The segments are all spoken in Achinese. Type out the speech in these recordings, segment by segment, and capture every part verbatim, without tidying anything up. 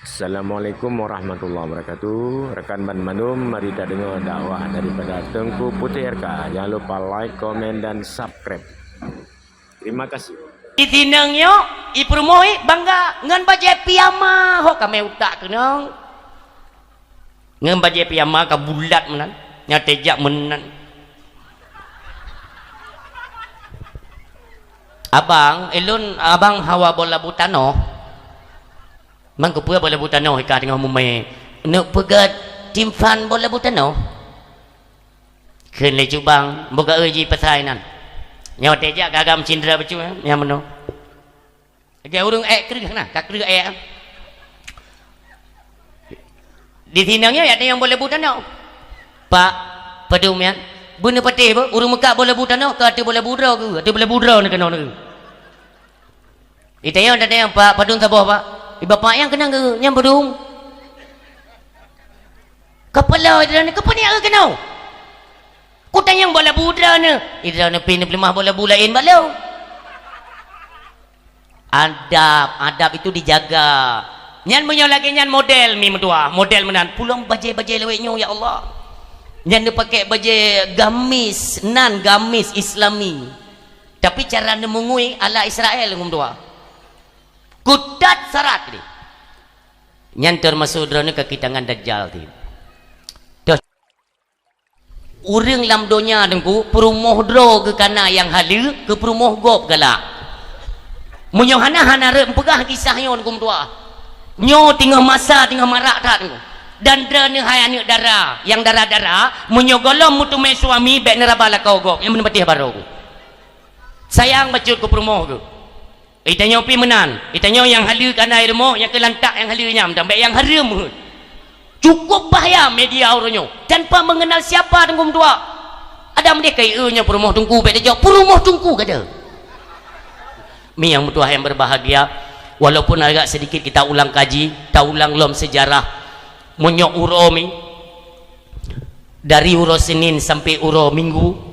Assalamualaikum warahmatullahi wabarakatuh. Rekan banmandum, mari tadeungoe dakwah daripada Teungku Putéh R K. Jangan lupa like, komen, dan subscribe. Terima kasih. Di sinong nyoe, i peurumoh i bangga ngon bajée piyama, ho kamé utak keunong. Ngon bajée piyama ka bulat meunan, nyang teuh jak meunan. Abang, ilôn abang hawa boh labu tanoh. Mang keupeue boh labu tanoh i ka teungoh mumé? Neuk peugét timphan boh labu tanoh? Kheun lé cubang, boh gaeu jih pasai nan. Nyoe teuh jak ka agam cindra bacut, eh, nyang meunoe. Lagée ureuëng ék kreueh na, ka kreueh ék. Di sinong nyoe, ya, nyang boh labu tanoh. Pak, padum nyan, beuneupatéh beuh, ureuëng meukat boh labu tanoh, ka ateueh boh labu droe geuh, ateueh boh labu droe neuh keunoe neuh. Itanyong, tanyong, "Pak, padum saboh, Pak?" "Di bapak nyang keunong geuh, nyang padum." Kapala droeneuh, "Keupeue nyan keunoe?" Kutanyong boh labu droeneuh. Droeneuh pih neupeuleumah boh labu laén bak lôn. Adab, adab itu dijaga. Nyan meunyoe lagée nyan model mi meutuah, model meunan. Pulang bajée-bajée lawét nyoe, ya Allah. Nyan neupaké bajée gamis, nan gamis Islami. Tapi cara neumungui ala Israel ngon meutuah. Kutat sarat deh. Nyan teumasok droeneuh kaki tangan Dajjal teuh. Toh Ureuëng lam donya teungku, peurumoh droe geuh kana nyang haleue, keu peurumoh gob galak. Meunyoe hana, hana rhot meupeugah kisah nyoe teungku meutuah. Nyoe teungoh masa, teungoh marak that teungku. Dan droeneuh hai aneuëk dara, nyang dara-dara, meunyoe gohlom meuteumé suami, bék neuraba lakoe gob, nyang meupatéh barô. Sayang bacut keu peurumoh geuh. Itanyoe pih meunan, itanyoe nyang haleue kana i rumoh, nyang keu lantak nyang haleue nyan, dan bék nyang hareuem heuet. Cukup bahaya media uroe nyoe, tanpa mengenal siapa teungku meutuah. Adam deh kai eu nyoe peurumoh teungku bék tajok, peurumoh teungku kada. Mi nyang meutuah yang berbahagia, walaupun agak sedikit kita ulang kaji, ta ulang lom sejarah. Meunyoe uroe mi, dari uroe Senin sampai uroe Minggu,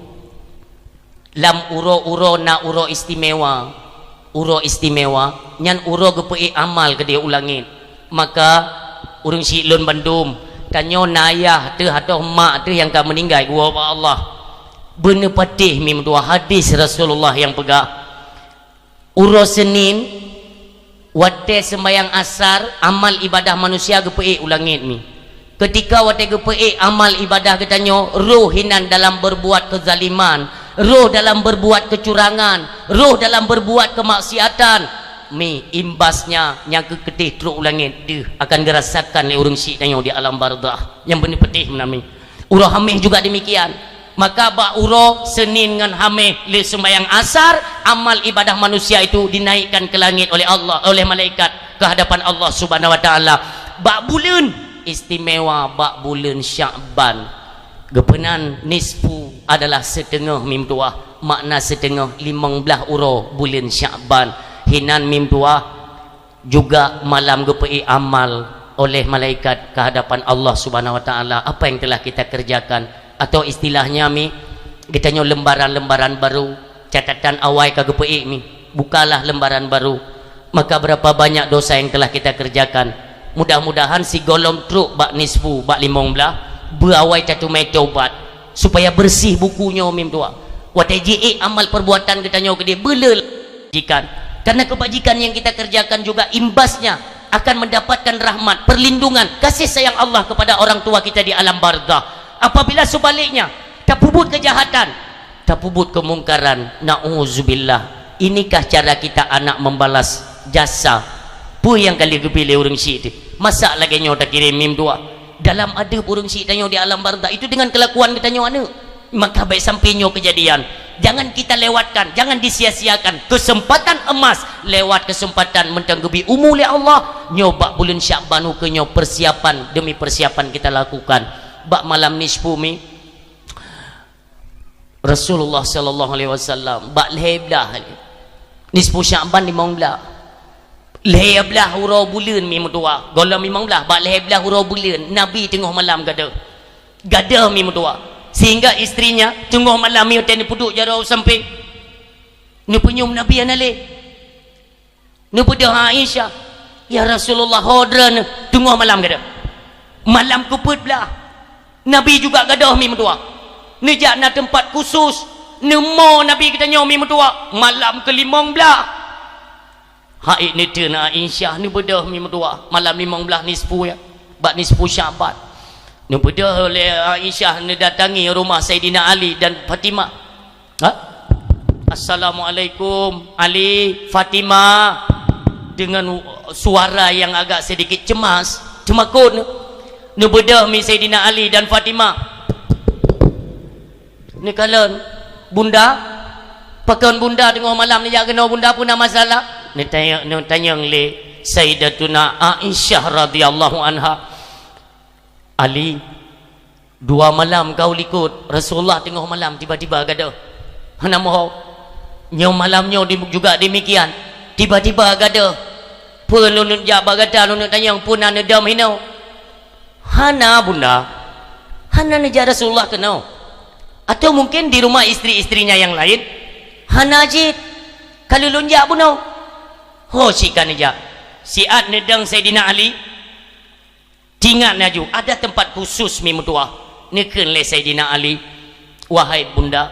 Lam uroe-uroe na uroe istimewa. Uroe istimewa nyan uroe geupeuék amal keudeh u langét. Maka, ureuëng syiek lôn bandum, tanyoe na ayah teuh atau mak teuh nyang ka meuninggai geuwoe bak Allah. Beuneupatéh mi meutuah hadis Rasulullah nyang peugah, uroe Senin, watée seumbahyang asar, amal ibadah manusia geupeuék u langét mi. Keutika watée geupeuék amal ibadah geutanyoe, roh hinan dalam berbuat kezaliman, roh dalam berbuat kecurangan, roh dalam berbuat kemaksiatan, mi imbasnya nyang keu keudeh trok u langét deuh akan geurasakan lé ureuëng syiek tanyoe di alam barzakh. Nyang beuneupatéh meunan mi. Uroe Haméh juga demikian. Maka bak uroe Senin ngon Haméh lé seumbahyang asar, amal ibadah manusia itu dinaikkan ke langit oleh Allah, oleh malaikat ke hadapan Allah Subhanahu wa Taala. Bak buleuen istimewa, bak buleuen Syakban. Geupeunan nisfu adalah siteungoh mi meutuah, makna siteungoh limong blaih uroe buleuen Syakban. Hinan mi meutuah, juga malam geupeuék amal oleh malaikat ke hadapan Allah Subhanahu wa Taala apa yang telah kita kerjakan, atau istilahnya mi, geutanyoe lembaran-lembaran baru, catatan awai ka geupeuék mi, bukalah lembaran baru, maka berapa banyak dosa yang telah kita kerjakan. Mudah-mudahan sigohlom trok bak nisfu, bak limong blaih, beuawai tateumé taubat, supaya bersih buku nyoe mi meutuah. Watée jiék amal perbuatan geutanyoe keudeh beuleueh kebajikan. Karena kebajikan yang kita kerjakan juga imbasnya akan mendapatkan rahmat, perlindungan, kasih sayang Allah kepada orang tua kita di alam barzakh. Apabila sebaliknya, tapeubuet kejahatan, tapeubuet kemungkaran, na'udzubillah. Inikah cara kita anak membalas jasa? Peue nyang ka lheueh geupilée ureuëng syiek teuh? Masa lagée nyoe takirém mi meutuah? Dalam adeueb ureuëng syiek tanyoe di alam barzakh itu dengan kelakuan geutanyoe aneuëk. Maka bék sampai nyoe keujadian. Jangan kita lewatkan, jangan disia-siakan kesempatan emas lewat kesempatan mantong geubri umu lé Allah. Nyoe bak buleuen Syakban ukeue nyoe persiapan demi persiapan kita lakukan. Bak malam nisfu mi, Rasulullah sallallahu alaihi wasallam bak lhée blaih, nisfu Syakban limong blaih. Lhée blaih uroe buleuen mi meutuah, gohlom limong blaih, bak lhée blaih uroe buleuen Nabi teungoh malam gadôh. Gadôh mi meutuah. Sehingga istrinya teungoh malam mi watée neupeuduek jaroe u sampéng, neupeunyum Nabi hana lé. Neubeudôh Aisyah, "Ya Rasulullah, ho droeneuh teungoh malam gadôh. Malam keupeuet blaih. Nabi juga gadôh mi meutuwah. Neujak na teumpat khusus, neumo Nabi geutanyoe mi meutuwah malam keulimong blaih." Hai neuteun Aisyah neubeudôh mi meutuwah malam limong blaih nisfu ya, bak nisfu Sya'ban. Neubeudôh lé Aisyah neudatangi rumoh Saidina Ali dan Fatimah. Ha? "Assalamualaikum, Ali, Fatimah." Dengan suara yang agak sedikit cemas, teumakot. Neubeudôh mi Saidina Ali dan Fatimah. Neukalon, "Bunda, pakon Bunda teungoh malam neujak keunoe Bunda, peue na masalah?" Neutanyong, neutanyong lé Sayyidatuna Aisyah radhiyallahu anha. "Ali, dua malam ka u likot, Rasulullah teungoh malam tiba-tiba gadôh. Hana moho. Nyoe malam nyoe di-, juga demikian. Tiba-tiba gadôh. Peue lôn jak bak gata lôn neutanyong, peue na neudom hinoe?" "Hana, Bunda. Hana neujak Rasulullah keunoe. Atau mungkin di rumah istri-istrinya yang lain?" "Hana cit. Ka lheueh lôn jak bunoe." "Ho cit ka neujak?" Siat neudong Saidina Ali, teuingat laju, ada tempat khusus mi meutuwah. Neukheun lé Saidina Ali, "Wahai Bunda,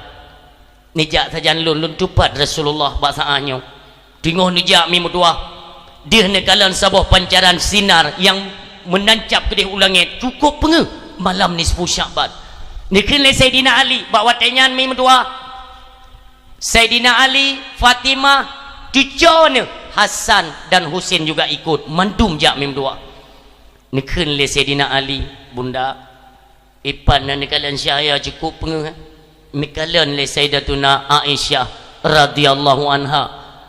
neujak sajan lôn, lôn tupat Rasulullah bak saát nyoe." Teungoh neujak mi meutuwah, deuh neukalon saboh pancaran sinar nyang meunancab keudeh u langét, cukup peungeuh malam nisfu Sya'ban. Neukheun lé Saidina Ali bak watée nyan mi meutuwah, Saidina Ali, Fatimah, cucoe neuh Hasan dan Husein juga ikot, mandum jak mi meutuwah. Neukheun lé Saidina Ali, "Bunda, ipan na neukalon cahya cukup peungeuh." Neukalon lé Sayyidatuna Aisyah radhiyallahu anha.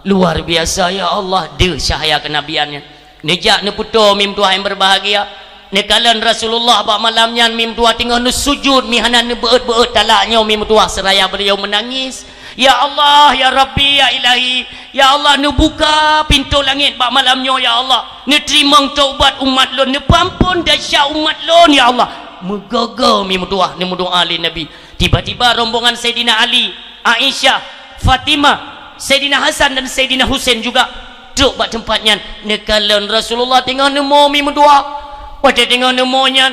Luar biasa, ya Allah, deuh cahya kenabian nyan. Neujak neupeutoe mi meutuwah nyang berbahagia. Neukalon Rasulullah bak malam nyan mi meutuwah teungoh neusujud, mi hana neubeuet-beuet talak nyoe mi meutuwah, seraya beliau menangis. "Ya Allah, ya Rabbi, ya Ilahi, ya Allah, neubuka pintoe langét bak malam nyoe, ya Allah. Neuteurimong taubat umat lôn, neupeuampon desya umat lôn, ya Allah." Meugoe-goe mi meutuwah, neumeudoa lé Nabi. Tiba-tiba rombongan Saidina Ali, Aisyah, Fatimah, Saidina Hasan dan Saidina Husein juga trok bak teumpat nyan. Neukalon Rasulullah teungoh neumo mi meutuwah. Watée teungoh neumo nyan,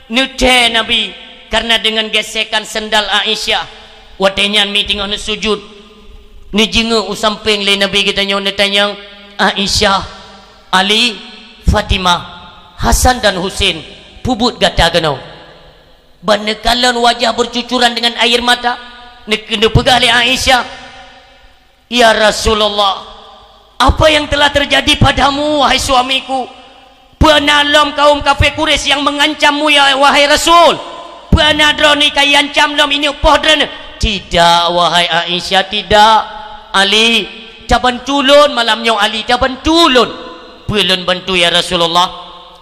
neuthée Nabi, karena dengan gesekan sendal Aisyah. Watée nyan mi teungoh neusujud, neujeungeuk u sampéng lé Nabi geutanyoe neutanyong, "Aisyah, Ali, Fatimah, Hasan dan Husein, peue buet gata keunoe?" Ban neukalon wajah bercucuran dengan air mata, neu-, neupeugah lé Aisyah, "Ya Rasulullah, apa yang telah terjadi padamu, wahai suamiku? Peue na lom kaum kafé Quraisy yang mengancammu, ya wahai Rasul? Peue na droeneuh ka iancam lom ineuk poh droeneuh?" "Tidak, wahai Aisyah, tidak. Ali, tabantu lôn malam nyoe, Ali, tabantu lôn." "Peue lôn bantu, ya Rasulullah?"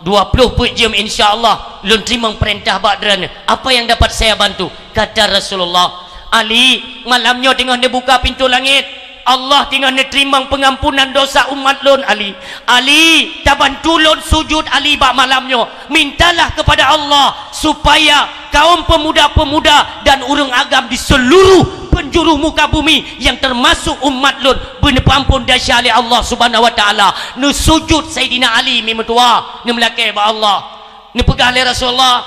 "Dua ploh peuet jeuem, insya Allah, lôn teurimong peurintah bak droeneuh. Apa yang dapat saya bantu?" Kata Rasulullah, "Ali, malam nyoe teungoh neubuka pintoe langét, Allah teungoh neuteurimong peungampunan dosa umat lôn, Ali. Ali, tabantu lôn sujud, Ali, bak malam nyoe. Mintalah kepada Allah supaya kaum pemuda-pemuda dan ureuëng agam di seluruh penjuru muka bumi yang termasuk umat lôn beuneupeuampon desya lé Allah Subhanahu wa Taala." Neusujud Saidina Ali mi meutuwah, neumeulakée bak Allah. Neupeugah lé Rasulullah,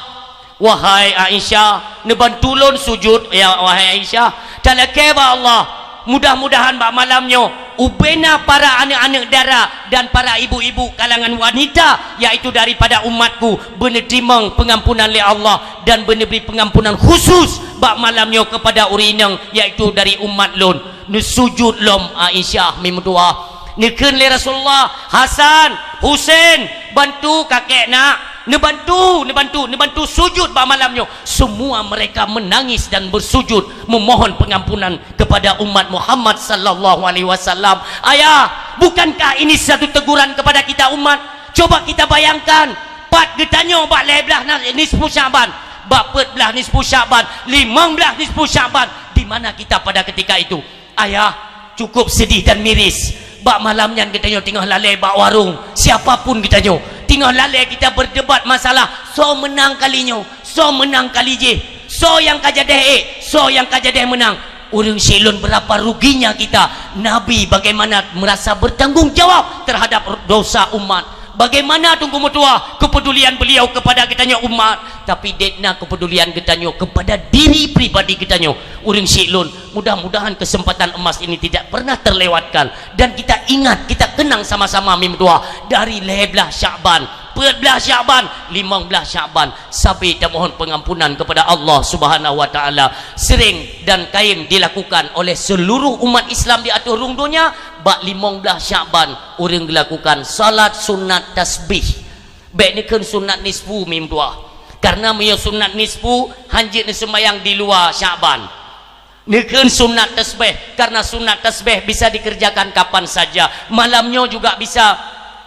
"Wahai Aisyah, neubantu lôn sujud, ya wahai Aisyah. Talakée bak Allah, mudah-mudahan bak malam nyoe, ubena para aneuëk-aneuëk dara dan para ibu-ibu kalangan wanita, yaitu daripada umatku, beuneuteurimong peungampunan lé Allah dan beuneubri peungampunan khusus bak malam nyoe keupada ureuëng inong, yaitu dari umat lôn." Neusujud lom Aisyah mi meutuwah. Neukheun lé Rasulullah, "Hasan, Husein, bantu kakek nak." Neubantu, neubantu, neubantu sujud bak malam nyoe. Semua mereka menangis dan bersujud memohon pengampunan kepada umat Muhammad sallallahu alaihi wasallam. Ayah, bukankah ini satu teguran kepada kita umat? Coba kita bayangkan, pat geutanyoe bak lhée blaih na-, nisfu Sya'ban, bak peuet blaih nisfu Sya'ban, limong blaih nisfu Sya'ban, di mana kita pada ketika itu? Ayah, cukup sedih dan miris. Bak malam nyan geutanyoe teungoh lalée bak warong, siapapun geutanyoe, teungoh lalée kita berdebat masalah soe meunang kali nyoe, soe meunang kali jih, soe nyang ka jadeh ék, soe nyang ka jadeh meunang. Ureuëng syiek lôn, berapa ruginya kita. Nabi bagaimana merasa bertanggung jawab terhadap dosa umat. Bagaimana Teungku Meutuah kepedulian beliau kepada geutanyoe umat, tapi dek na kepedulian geutanyoe kepada diri pribadi geutanyoe. Ureuëng syiek lôn, mudah-mudahan kesempatan emas ini tidak pernah terlewatkan dan kita ingat, kita kenang sama-sama, Mi Meutuah, dari lhée blaih Syakban, peuet blaih Syakban, limong blaih Syakban, sabe tamohon pengampunan kepada Allah Subhanahu wa Taala. Sering dan kain dilakukan oleh seluruh umat Islam di ateueh rhueng donya, bak limong blaih Syakban ureuëng geuilakukan salat sunat tasbih. Bék neukheun sunat nisfu, Mi Meutuah. Karena meunyoe sunat nisfu, hanjeuet neuseumbahyang di luwa Syakban. Neukheun sunat tasbih, karena sunat tasbih bisa dikerjakan kapan saja. Malam nyoe juga bisa.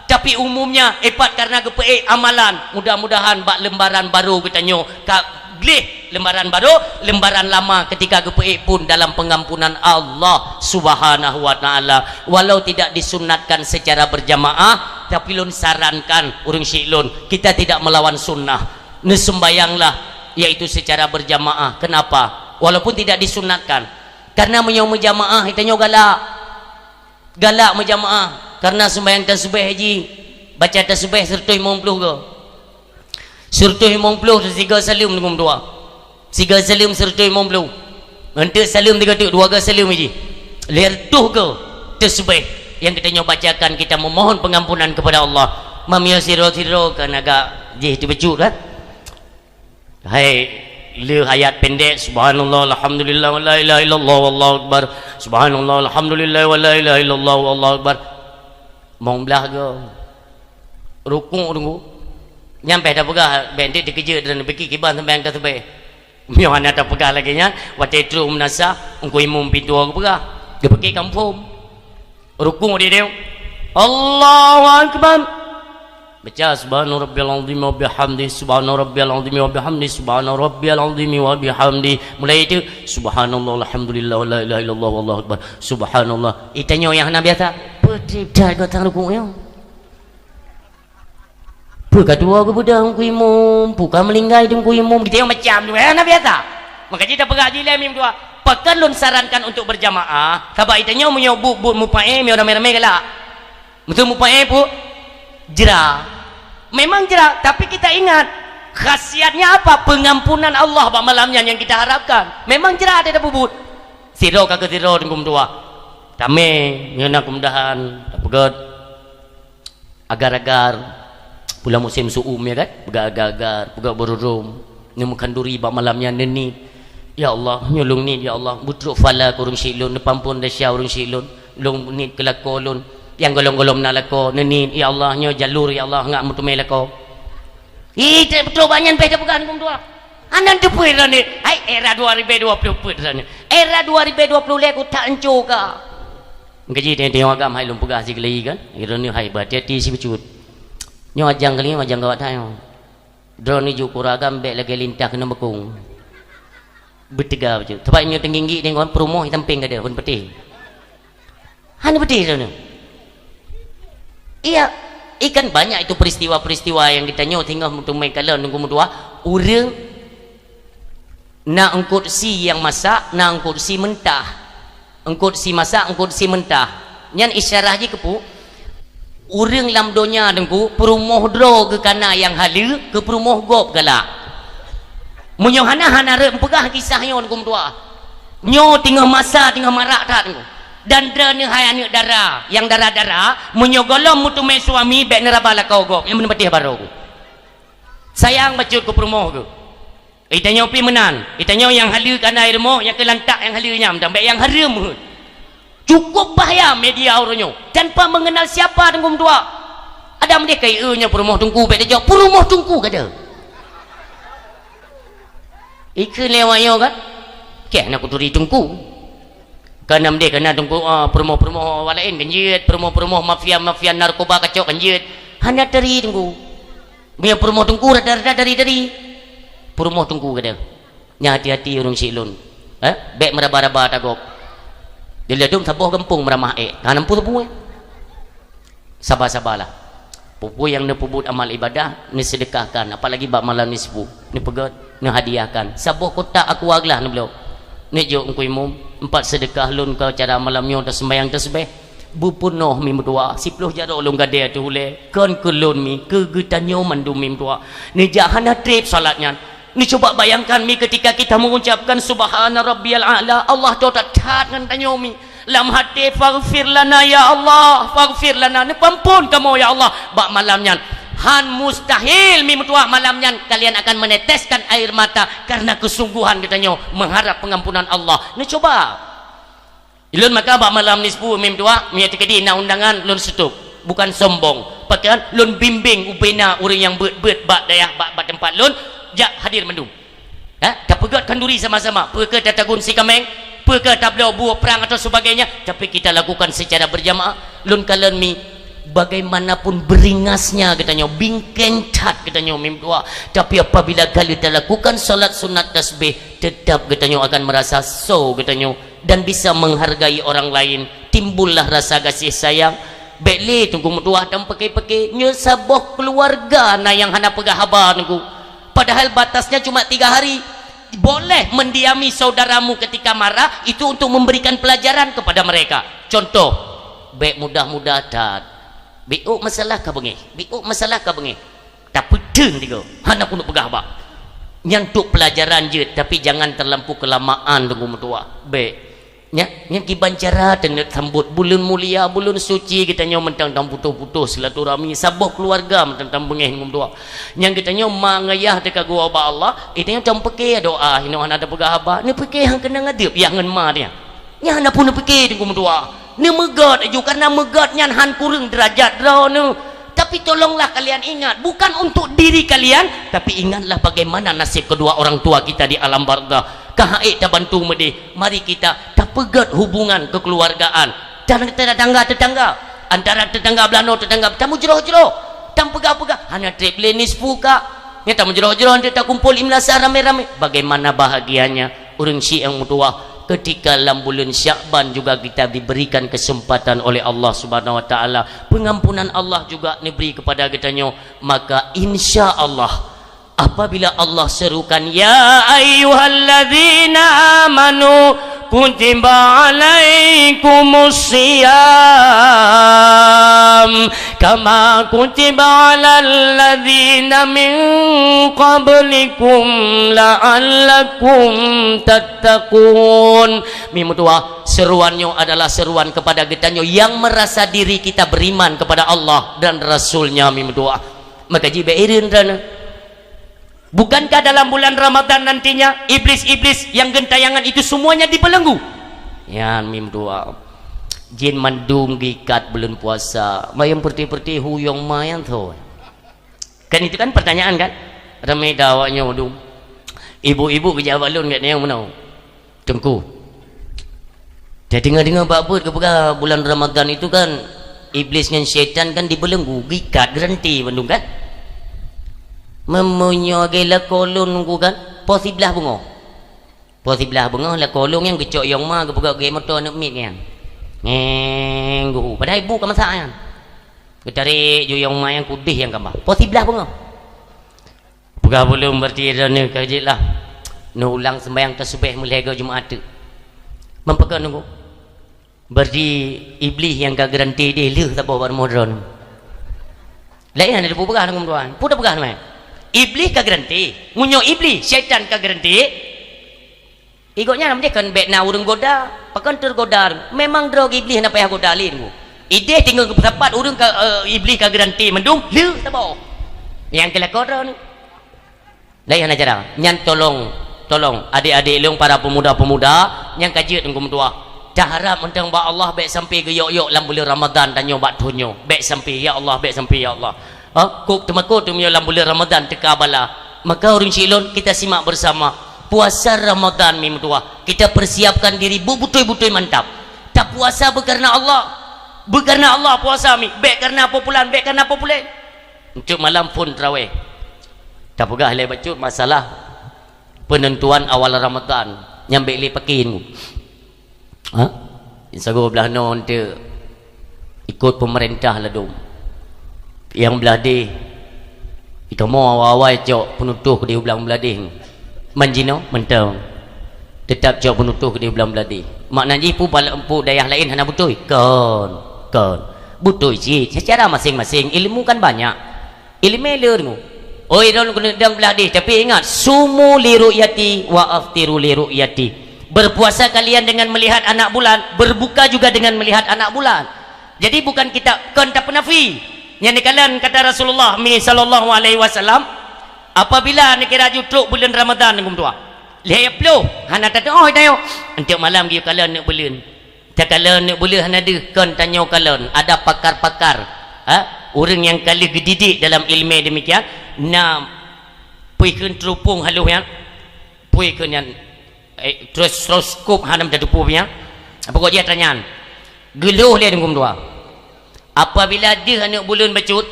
Tapi umumnya, ipat karena geupeuék amalan. Mudah-mudahan bak lembaran baru geutanyoe ka gleh lembaran baru, lembaran lama ketika geupeuék pun dalam pengampunan Allah Subhanahu wa Taala. Walau tidak disunatkan secara berjamaah, tapi lôn sarankan ureuëng syiek lôn, kita tidak melawan sunnah. Neuseumbahyanglah, yaitu secara berjamaah. Kenapa? Walaupun tidak disunatkan. Karena meunyoe meujamaah, geutanyoe galak. Galak meujamaah, karena seumbahyang tasbih jih, baca tasbih sireutoh limong ploh goe. Sireutoh limong ploh sigoe saleuem, Teungku Meutuah. Sigoe saleuem sireutoh limong ploh. Eunteuk saleuem tiga teuk, dua goe saleuem jih. Lhée reutôh goe tasbih nyang geutanyoe bacakan, kita memohon pengampunan kepada Allah. Meunyoe sidroe-sidroe kan agak jih teubeujeuet kan? Hai, le ayat pendek, subhanallah, alhamdulillah, wa la ilaha illallah, wallahu akbar. Subhanallah, alhamdulillah, wa la ilaha illallah, wallahu akbar. Limong blaih goe. Rukuk, Teungku. Nyan pih tapeugah, bék dikeujeuet dan biki kiban sampai tasbih. Meunyoe hana tapeugah lagée nyan, watée trok meunasah, Teungku Imum pintoe geupeugah. Geupike kampung. Rukuk di dia. Allahu Akbar. Baca subhana rabbiyal azim wa bihamdi, subhana rabbiyal azim wa bihamdi, subhana rabbiyal azim wa bihamdi. Mulai itu, subhanallah, alhamdulillah, wa la ilaha illallah, wallahu akbar. Subhanallah. Itanyoe nyang hana biasa. Peue that geutanyoe rukuk nyoe? Peue ka tuwoe geubeudôh Teungku Imum, peue ka meulinggai Teungku Imum, geutanyoe macam tu, eh, hana biasa. Maka jih tapeugah jih lé Mi Meutuah, pakon lôn sarankan untuk berjamaah, sabab itanyoe meunyoe buet-buet mupaéh, meunyoe ramé-ramé galak. Meuteumé mupaéh peue? Jra. Memang jra, tapi kita ingat, khasiatnya apa? Pengampunan Allah bak malam nyan nyang kita harapkan. Memang jra teuh tapeubuet. Sidroe ka keu sidroe Teungku Meutuah. Tamé, nyoe na keumudahan, tapeugét. Agar-agar, bulan musim su'um, ya kan? Peugah agar-agar, peugah beururôm, neumeukhaduri bak malam nyan neuniet. Ya Allah, nyoe lôn niet, ya Allah, beutrok phala keu ureuëng syiek lôn, neupeuampôn desya ureuëng syiek lôn, lôn niet keu lakoe lôn, nyang gohlom-gohlom na lakoe, neuniet, ya Allah, nyoe jalur, ya Allah, ngak meuteumé lakoe. Ih, tak beutôi banyan beh tapeugah Teungku Meutuah. Hana teupeu droeneuh. Hai, era dua ribu dua puluh peuet droeneuh. Era dua ribu dua puluh lhèe ku tak anco ka. Meukaji teuntèe agam hai lôn peugah sikali kan. Droeneuh hai beuhati-hati sibacut. Nyoe ajang kali nyoe ajang gawat that nyoe. Droeneuh jok kura agam bèk lagèe lintah keuneuk beukong. Beuteuga bacut. Teumpat nyoe teungginggi deungon peurumoh itam péng gada phôn peutéh. Hana beutôi droeneuh. Iya, ikan banyak itu peristiwa-peristiwa yang kita nyoe singoh meuteumé kalon Teungku Meutuah, ureuëng na eungkôt sie nyang masak, na eungkôt sie mentah. Eungkôt sie masak, eungkôt sie mentah. Nyan isyarah jih keupeue? Ureuëng lam donya Teungku, peurumoh droe geukana nyang haleue, keu peurumoh gob galak. Meunyoe hana, hana rhot meupeugah kisah nyoe Teungku Meutuah. Nyoe teungoh masa, teungoh marak that Teungku. Dan droeneuh hai aneuk dara, nyang dara-dara, meunyoe gohlom meuteumé suami, bèk neuraba lakoe gob, nyang meuneubeutéh baroe. Sayang bacut keu peurumoh geuh. Itanyoe pih meunan, itanyoe nyang haleue kana i rumoh, nyang keu lantak nyang haleue nyang meudan, bèk nyang hareuem heuet. Cukup bahaya media uroe nyoe, tanpa mengenal siapa Teungku Meutuah. Adam deh kai eu nyoe peurumoh Teungku, bèk tajok peurumoh Teungku kada. Ikheun lé awak nyoe kan? Keh na kuturi Teungku. Kana mdeh kana Teungku, ah, peurumoh-peurumoh awak laén kan jeuet, peurumoh-peurumoh mafia-mafia narkoba kacok kan jeuet. Hana teri Teungku. Meunyoe peurumoh Teungku rada-rada dari-dari. Peurumoh Teungku kada. Nyan hati-hati ureuëng syiek lôn. Eh, bèk meuraba-raba tagob. Diladum saboh gampông meuramah ék. Hana mampu sapeue. Saba-sabalah. Peue-peue nyang neupeubuet amal ibadah, neuseudeukahkan, apalagi bak malam nisfu, neupeugét, neuhadiahkan. Saboh kotak aqua glah neubloe. Neujok Teungku Imum, empat seudeukah lôn keu acara malam nyoe taseumbahyang tasbih. Beupeunoh mi meutuah, siploh jaroe lôn gadée ateueh ulée, kon keu lôn mi, keu geutanyoe mandum mi meutuah. Neujak hana treb salat nyan. Neucuba bayangkan mi, ketika kita mengucapkan subhana rabbiyal a'la, Allah toh that-that ngon tanyoe mi. Lam hati, "Faghfir lana ya Allah, faghfir lana." Neupeuamphon kamoe ya Allah. Bak malam nyan, han mustahil mi meutuah malam nyan kalian akan meneteskan air mata karena kesungguhan geutanyoe mengharap pengampunan Allah. Neucuba. Lôn maka bak malam nisfu mi meutuah, meunyo teukeudi na undangan lôn seutôt. Bukan sombong. Pakon lôn bimbing ubena ureuëng nyang beuet-beuet bak dayah, bak, bak teumpat lôn, jak hadir mandum. Ha? Tapeugét khanduri sama-sama. Peu kheueh tatagun si kaméng, peu kheueh tabloe buet prang atau sebagainya, tapi kita lakukan secara berjamaah. Lôn kalon mi, bagaimanapun beringasnya geutanyoe, bingkeng that geutanyoe mi meutuah. Tapi apabila kali talakukan salat sunat tasbih, tetap geutanyoe akan merasa so geutanyoe dan bisa menghargai orang lain, timbullah rasa kasih sayang. Bék lé Teungku meutuah dan peuke-peuke, nyoe saboh keluarga na nyang hana peugah haba Teungku. Padahal batasnya cuma tiga hari. Boleh mendiami saudaramu ketika marah, itu untuk memberikan pelajaran kepada mereka. Contoh, bék mudah-mudah that. Biuk masalah ka beungéh, biuk masalah ka beungéh. Tapeuteun tiga, hana keuneuk peugah haba. Nyan untuk pelajaran jeuet, tapi jangan terlampau kelamaan Teungku meutuah. Bék. Nya, nyan kiban cara teuneuk sambot buleuen mulia, buleuen suci geutanyoe mantong tam putôh-putôh silaturahmi, saboh keluarga mantong tam beungéh Teungku meutuah. Nyan geutanyoe ma ngon yah teuka geuwoe bak Allah, geutanyoe tam peuke doa, inoe hana tapeugah haba, neupeuke han keunong adeub yah ngon ma nyan. Nyan hana pun neupike Teungku meutuah. Neumeugot aju, karena meugot nyan han kureueng deurajat droeneuh. Tapi tolonglah kalian ingat, bukan untuk diri kalian, tapi ingatlah bagaimana nasib kedua orang tua kita di alam barzakh. Ka han ék tabantu meudeh, mari kita tapeugét hubungan kekeluargaan. Dan tetangga-tetangga, antara tetangga beulanoe, tetangga, tamujroh-jroh, tampeugah-peugah, hana treb lé nisfu ka. Nyan tamujroh-jroh, nanti takumpul imlasah ramé-ramé. Bagaimana bahagianya ureuëng syiek nyang meutuah, ketika lam buleuen Syakban juga kita diberikan kesempatan oleh Allah Subhanahu wa Taala. Pengampunan Allah juga neubri kepada geutanyoe. Maka insya Allah, apabila Allah serukan, "Ya ayyuhalladzina amanu kutiba alaikumus siyam kama kutiba alal ladzina min qablikum la'allakum tattaqun." Mi meutuah, seruan nyoe adalah seruan kepada geutanyoe yang merasa diri kita beriman kepada Allah dan Rasul-Nya, mi meutuah. Maka jibék ireuen droeneuh. Bukankah dalam bulan Ramadan nantinya iblis-iblis yang gentayangan itu semuanya dibelenggu? Nyan mi meutuah. Jin mandum geuikat buleuen puasa. Mayang peureutih-peureutih hu yong ma nyan tho. Kan itu kan pertanyaan kan? Ramé that awak nyoe dum. Ibu-ibu geujaweueb lôn kat nyang meunoe. Teungku, tadeungoe-deungoe bak buet geupeugah bulan Ramadan itu kan iblis ngon syaitan kan dibelenggu, geuikat, geuranté bandum kan? Meunyoe lagée lakoe lôn Teungku kan, poh siblaih beungoh. Poh siblaih beungoh lakoe lôn nyang geucok yong ma geupeugah geuék moto aneuk miet nyan. Ngeng geuhu, padahai bu ka masak nyan. Geutarek ju yong ma nyang kudeh nyang kama. Poh siblaih beungoh. Peugah buleuen berarti droeneuh ka jeuet lah. Neuulang sembahyang tasubeh meulhée goe Jumat teuk. Meupakon Teungku. Berarti iblih nyang ka geuranté deh lheueh saboh bak rumoh droeneuh. Laén hana teupeugah Teungku meutuah. Peue teupeugah teuma? Iblih ka geuranté. Meunyoe iblih, syaitan ka geuranté, Igoe nyan meudeh kon bék na ureuëng goda, pakon teugoda. Memang droe iblih hana payah goda lé Teungku. Ideh tinggai geupeusapat ureuëng ka, eh, iblih ka geuranté mandum, lheueh saboh. Nyang keu lakoe droeneuh. Laén hana cara. Nyan tolong, tolong adik-adik lôn para pemuda-pemuda nyang ka jeuet Teungku meutuah. Taharab mantong bak Allah bék sampai geuyok-yok lam buleuen Ramadan tanyoe bak thon nyoe. Bék sampai, ya Allah, bék sampai, ya Allah. Ha? Kok teumakot teumiyueb lam buleuen Ramadan teuka bala. Maka ureuëng syiek lôn, kita simak bersama. Puasa Ramadan mi meutuah. Kita persiapkan diri beutôi-beutôi mantap. Tapuasa beukareuna Allah. Beukareuna Allah puasa mi. Bék kareuna peue pulan, bék kareuna peue pulan. Untuk malam phon taraweh. Tapeugah lé bacut masalah penentuan awal Ramadan. Nyang bék lé pakin. Ha? Sagoe blah noe eunteuk ikot peumeurintah ladôm. Nyang blah deh, ikamoe awai-awai cok peunutôh keudeh u blang blah deh. Man jinoe mantong. Teutap cok peunutôh keudeh u blang blah deh. Makna jih peue bala-, peue dayah laén hana beutôi? Kon. Kon. Beutôi cit, secara masing-masing ilmu kan banyak. Ilmu le deungoe. Oi, droeneuh keuneuk dong blah deh, tapi ingat, sumu li ru'yati wa aftiru li ru'yati. Berpuasa kalian dengan melihat anak bulan, berbuka juga dengan melihat anak bulan. Jadi bukan kita kon tapeunafi. Nyang dikalon kata Rasulullah mi sallallahu alaihi wasallam, apabila neukira ju trok buleuen Ramadhan, ngon dua. Lhèe ploh, hana tatu'oh tayo. Enteuk malam geuyue kalon aneuk buleuen. Takalon aneuk buleuen hana deuh, kon tanyoe kalon. Ada pakar-pakar, ha? Ureueng nyang ka lheueh geudidik dalam ilmu demikian, na pui kheun teurupông halôh nyan, pui kheun nyan, eh, terus, terus skop hana meutateupeue nyan. Pokok jih atra nyan. Geulhôh lé teungku dua. Apabila deuh aneuk buleuen bacut,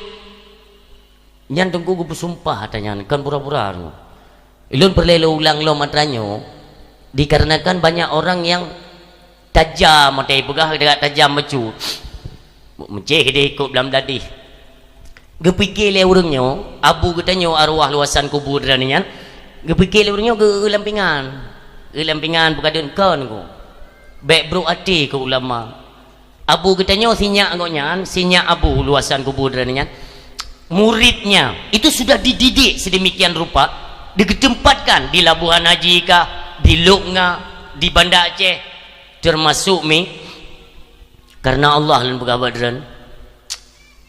nyan teungku geupeusumpah atra nyan, kon pura-pura teungku. Ulôn peureulèe lôn ulang lom atra nyoe, dikarenakan banyak orang nyang tajam, maté peugah tajam bacut. Meucéh deh ikot blam dadih. Geupike lé ureueng nyoe, abu geutanyoe arwah luwasan kubu droeneuh nyan, geupike lé ureueng nyoe geu-, geulam pingan. Geulam pingan beukadeun kon ku. Bèk brok até keu ulama. Abu geutanyoe sinyak gobnyan, sinyak abu luwasan kubu droeneuh nyan. Muridnya itu sudah dididik sedemikian rupa, digeuteumpatkan di Labuhan Haji kah, di Lok Nga, di Banda Aceh, termasuk mi, karena Allah lôn peugah bak droen.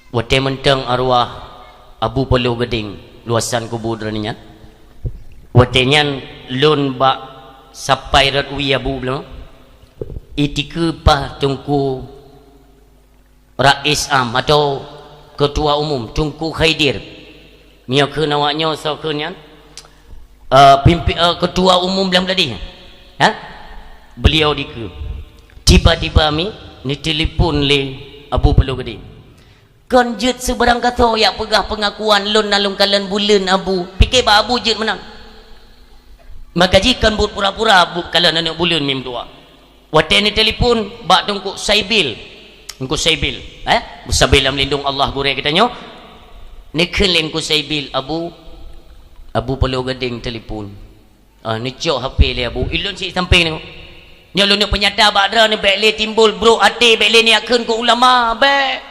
Watèe mantong arwah Abu Paloh Gadeng luwasan kubu droeneuh nyan. Watèe nyan lôn bak sapai rot wie abu bloe. Itikeue paih Teungku Rais Am atau Ketua Umum, Teungku Khaidir. Meunyoe kheun awak nyoe soe kheun nyan, eh, pimpi-, eh, Ketua Umum Blang Bladih. Ha? Beliau dikeue. Tiba-tiba mi neutelepon lé Abu Paloh Gadeng. Kon jeuet seubarang gasoe jak peugah peungakuan lôn na lôn kalon buleuen Abu. Pike bak Abu jeuet meunan. Maka jih kon buet pura-pura Abu kalon aneuk buleuen mi meutuah. Watèe neutelepon bak Teungku Saibil. Teungku Saibil, eh? Meusabe lam lindong Allah gurèe geutanyoe. Neukheun lé Teungku Saibil, Abu, Abu Paloh Gadeng telepon. Ah, neucok H P lé Abu. Ilôn sit sampéng nyoe. Nyoe lôn neuk peunyata bak droeneuh bèk lé timbul brok até, bèk lé neujak kheun keu ulama, bèk.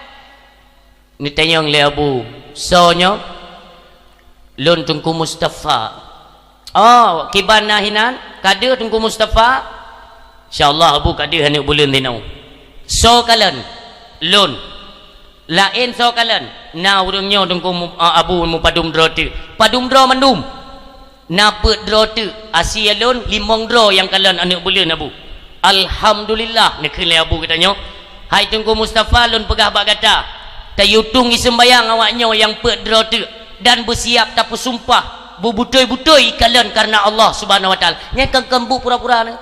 Neutanyong lé Abu, "Soe nyoe?" "Lôn Teungku Mustafa." "Oh, kiban na hinan? Ka deuh Teungku Mustafa?" "Insya Allah Abu ka deuh aneuk buleuen tinoe." "Soe kalon?" "Lôn." "Laén soe kalon?" "Na ureueng nyoe Teungku Mu-, a, Abu meupadum droe teuk." "Padum droe mandum?" "Na peuet droe teuk, asie lôn limong droe nyang kalon aneuk buleuen Abu." "Alhamdulillah," neukheun lé Abu geutanyoe. "Hai Teungku Mustafa, lôn peugah bak gata, tayue tueng iseumbayang awak nyoe nyang peuet droe teuk dan beusiap tapeusumpah beubeutôi-beutôi ikalon kareuna Allah Subhanahu Wa Taala." Nyan kon, kon buet pura-pura nyoe.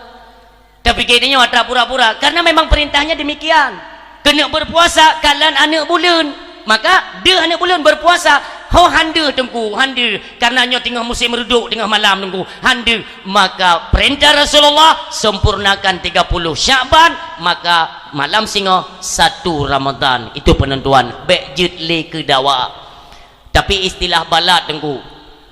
Tapi geutanyoe atra pura-pura, karena memang perintahnya demikian. Keuneuk berpuasa kalon aneuk buleuen. Maka deuh aneuk buleuen berpuasa, ho han deuh Teungku, han deuh. Karena nyoe teungoh musim reudok, teungoh malam Teungku, han deuh. Maka perintah Rasulullah, sempurnakan tiga puluh Syakban, maka malam singoh satu Ramadan. Itu penentuan. Bèk jeuet lé keu dawa. Tapi istilah balat, Teungku.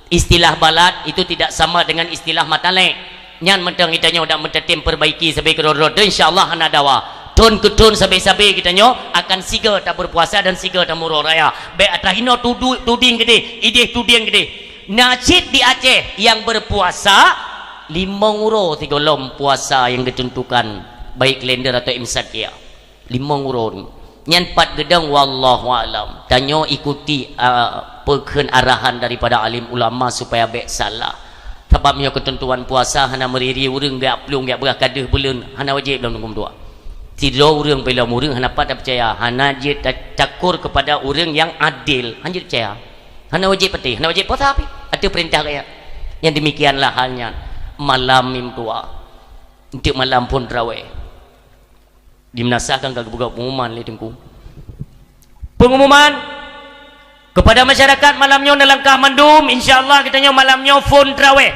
Istilah balat itu tidak sama dengan istilah matalek. Nyan mantong geutanyoe dak meuteutém perbaiki sabe keudroe-droe, insya Allah hana dawa. Thôn keu thôn sabe-sabe geutanyoe akan sigoe taberpuasa dan sigoe tamuroh raya. Bèk atra hinoe tudu-, tuding keudeh, ideh tuding keudeh. Na cit di Aceh nyang berpuasa limong uroe sigohlom puasa nyang ditentukan, baik kalender atau imsak ya. Limong uroe. Nyan pat geudong, wallahu a'lam. Tanyoe ikuti, a, peue kheun arahan daripada alim ulama supaya bèk salah. Sabab nyoe keuteuntuan puasa hana meuriri ureueng geujak plueng geujak peugah ka deuh buleuen, hana wajéb lom Teungku meutuah. Sidroe ureueng peulom ureueng hana pat tapeucaya, hana jeuet ta-, takur kepada ureueng nyang adil, hana jeuet peucaya. Hana wajéb patéh, hana wajéb puasa pih. Ateueh peurintah gaya. Nyang demikianlah halnya malam mi meutuah. Enteuk malam phôn traweh. Di meunasah kan ka geupeugah pengumuman lé Teungku. Pengumuman kepada masyarakat malam nyoe neulangkah mandum, insya Allah geutanyoe malam nyoe phôn traweh.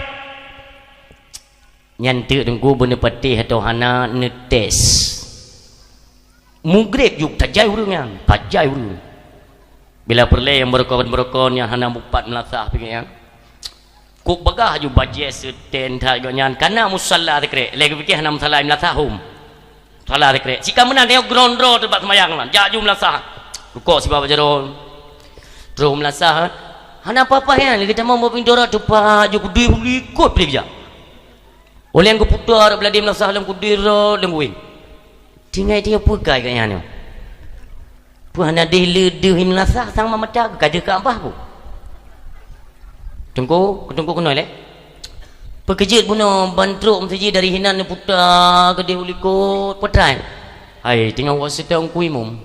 Nyan teuk Teungku beuneupatéh atau hana neutés. Mugreb juk tajai ureueng nyan, tajai ureueng. Bila peureulèe nyang beurokon-beurokon nyang hana mupat meulasah pih nyan. Kok bagah aju bajèe seutén that gobnyan, kana musalla teukrek, lé geupike hana musalla meulasah hom. Salah sikrek. Sika meunan tanyoe grondro teumpat seumayang nyan. Jak ju meulasah. Rukok sibak bak jaroe. Troh meulasah. Hana apa-apa nyan, lagèe tamong bak pintoe rot teupat ju keudeh likot pih jak. Óh lheueh geuputar bak ladé meulasah lom keudeh rot lom guwéng. Tinggai tanyoe peue kai gobnyan nyoe. Peue hana deuh le deuh meulasah sang mamata ka deuh ka abah peue? Teungku, teungku keunoe lé. Peukeujeuet bunoe ban trok meuseujid dari hinan neuputa keudeh u likot, peue treuk. Hai, teungoh watèe seutôt Teungku Imum.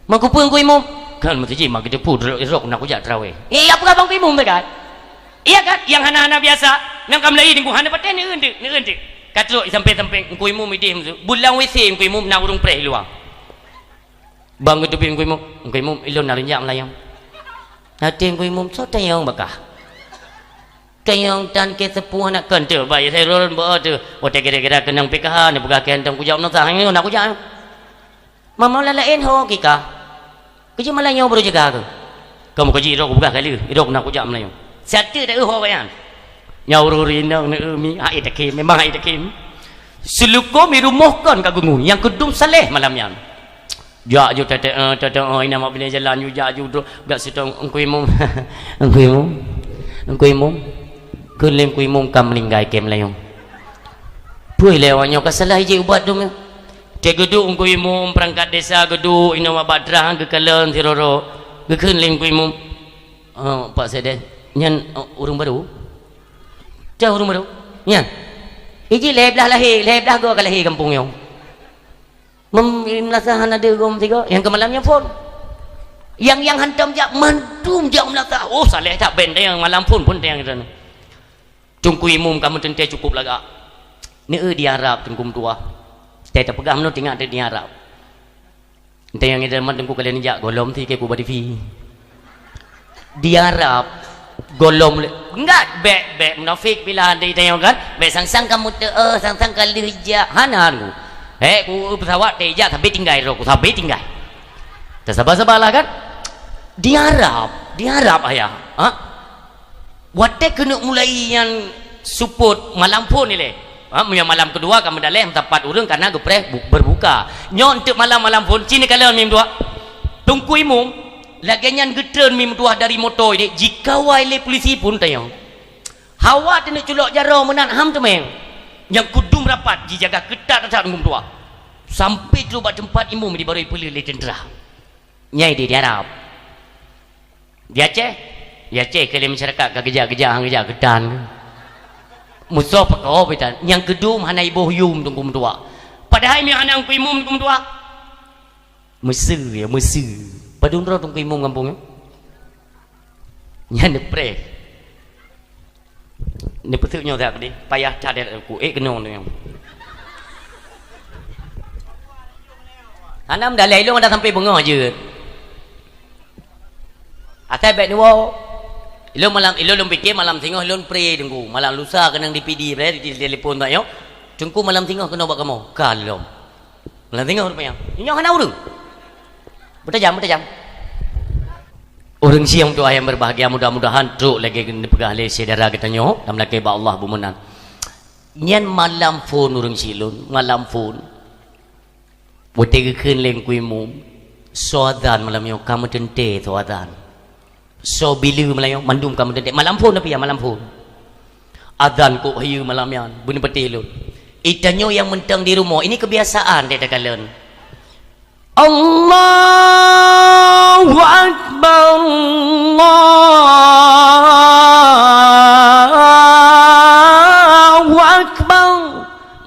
Meukeupeu Teungku Imum? Kan meuseujid mak geuteupeue droe irok na kujak teurawèh. Eh, apa abang Teungku Imum teuka? Iya kan? Nyang hana-hana biasa. Nyang ka meulayi Teungku hana patéh neueu teuk, neueu teuk. Ka trok sampéng-sampéng Teungku Imum idéh meusu. Bulang W C Teungku Imum na ureueng preh luwa. Bang geuteubiet Teungku Imum, Teungku Imum, ilôn na lôn jak meulayang. Até Teungku Imum, soe tanyong bak kah? Tanyong tan keu seupôt aneuk kön teuh, bah, ya, saya lôn bak teuh. Watèe kira-kira keunong P K H, neupeugah keu hantom kujak meunasah, nyoe na kujak. Mama la laén ho kika. Keujeuet malam nyoe baru jaga keu. Kamoe kaji irok peugah kali, irok na kujak meulayeue. Siat teuk dak ho bayan. Nyoe ureueng inong neueu mi, hai dakém, memang hai dakém. Seuleuko mi rumoh kon ka gungu, nyang keudum saleh malam nyan. Jak ju tete, eh, tete, eh, ina mak bini jalan ju jak ju dok, jak sitong Teungku Imum. Teungku Imum. Teungku Imum. Kheun lé Teungku Imum ka meuninggai kém layong. Peue lé awak nyoe ka salah iji ubat dum nyoe. Teuh geuduek Teungku Imum peurangkat desa geuduek inoe bak drah geukalon sidroe. Geukheun lé Teungku Imum. Oh, Pak Sekdes, nyan, oh, ureueng baru? Teuh ureueng baru? Nyan. Iji lhèe blaih lahé, lhèe blaih goe ka lahé gampông nyoe. Mem-, meulasa hana deuh goe meusigoe, nyang keu malam nyan phôn. Nyang, nyang hantom jak mandum jak meulasa. Oh, saleh that ben teuh nyang malam phôn, phôn teuh nyang Teungku Imum ka meuteuntèe cukup lagak. Neueu di Arab Teungku meutuah. Teuh tapeugah meunoe teuingat di Arab. Entah nyang idaman Teungku kalian jak golom ti ke ku ba T V. Di Arab golom le. Enggak, bèk, bèk munafik bila di tayong kan. Bèk sang-sang kamu teu, eh, sang-sang ka lheuh jak. Hana Teungku. Eh, ku pesawat teh jak sabe tinggai ro, ku sabe tinggai. Tasaba-sabalah kan. Di Arab, di Arab ayah. Ha? Watèe keuneuk mulai nyan seupôt malam phôn ilèe. Ha, meunyoe malam keudua ka meudaleh meusapat ureueng kana geupreh bu-, beurbuka. Nyoe eunteuk malam-malam phôn, ci neukalon mi meutuah. Teungku Imum, lagèe nyan geutreun mi meutuah dari moto idéh, jikawai lé pulisi phôn tanyong. Hawa teuneuk culok jaroe meunan ham teumèe. Nyang keudum rapat jijaga keutat that Teungku meutuah. Sampai trok bak teumpat Imum di barô ipeuleueh lé teuntra. Nyan di, di Arab. Di Aceh, di Aceh keu lé masyarakat ka geujak-geujak han geujak keutan. Musoh peukoh pitan, nyang keudum hana iboh yum Teungku meutuah. Padahai mi hana Teungku Imum Teungku meutuah. Meuseu ya, meuseu. Padum droe Teungku Imum gampông nyoe. Nyan neupreh. Neupeuteuk nyoe that deh, payah that deh ku, eh, keunoe tu nyoe. Hana meudalai ilôn ada sampai beungoh jeuet. Asai bèk neuwoe. Ilôn malam, ilôn lôn pike malam singoh ilôn pre Teungku. Malam lusa keunong di P D pre di telepon tak nyoe. Teungku malam singoh keunoe bak kamoe. Ka lom. Malam singoh rupanya. Nyoe hana ureueng. Beutajam, beutajam. Ureueng syiek meutuah nyang berbahagia, mudah-mudahan trok lagèe neupeugah lé syedara geutanyoe dan meulakèe bak Allah beumeunan. Nyan malam phôn ureueng syiek lôn, malam phôn. Watèe geukheun lé Teungku Imum, soe azan malam nyoe ka meuteuntèe soe azan. Soe bileue malam nyoe mandum ka meuteuntèe. Malam phôn tapi ya, malam phôn. Azan kok hayeue malam nyan, beuneupatéh lôn. Geutanyoe nyang mantong di rumoh, ini kebiasaan teuh takalon. Allahu Akbar, Allahu Akbar.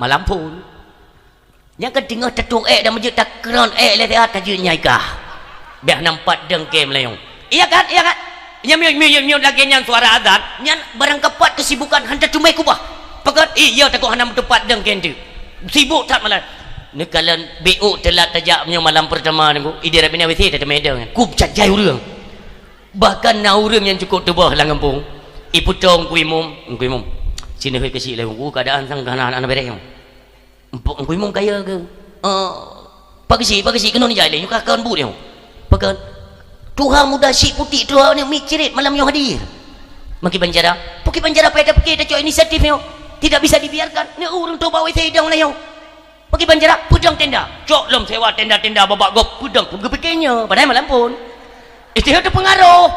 Malam phôn. Nyang ka teungoh tatueng èk dan meujeuet takron èk lé siat ka jeuet nyai kah. Bèk nampat dengke meulayeue. Iya kan? Iya kan? Nyan miet, miet, miet lagèe nyan suara azan, nyan barang kapat keusibukan han tatumeue kubah. Pakon? Iya, takot hana meutupat dengke enteuk. Sibuk that malam. Neukalon B O teulat tajak meunyoe malam peurtama Teungku, idéh rab ina W C tateumé deng. Ku cat jai ureueng. Bahkan na ureueng nyang cukôp teuboh lam gampông. Ipeutong Teungku Imum, Teungku Imum. Sinoe keuchik lé Teungku, keadaan sang hana, hana bèrèh. Teungku Imum kaya ke? Eh, Pak Geuchik, Pak Geuchik, keunoe neujak ilèe, nyoe ka kon buet nyoe. Pakon? Tuha muda chik putik tuha nyoe mi cirit malam nyoe hadir. Maki banjara. Puki banjara pai tapike tacok inisiatif nyoe. Tidak bisa dibiarkan. Nyoe ureueng toba W C idong lah nyoe. Pakriban cara? Peudong tenda. Cok lom sewa tenda-tenda babak gob, peudong, geupike nyoe, padahai malam phon. Itu teupeungaroh.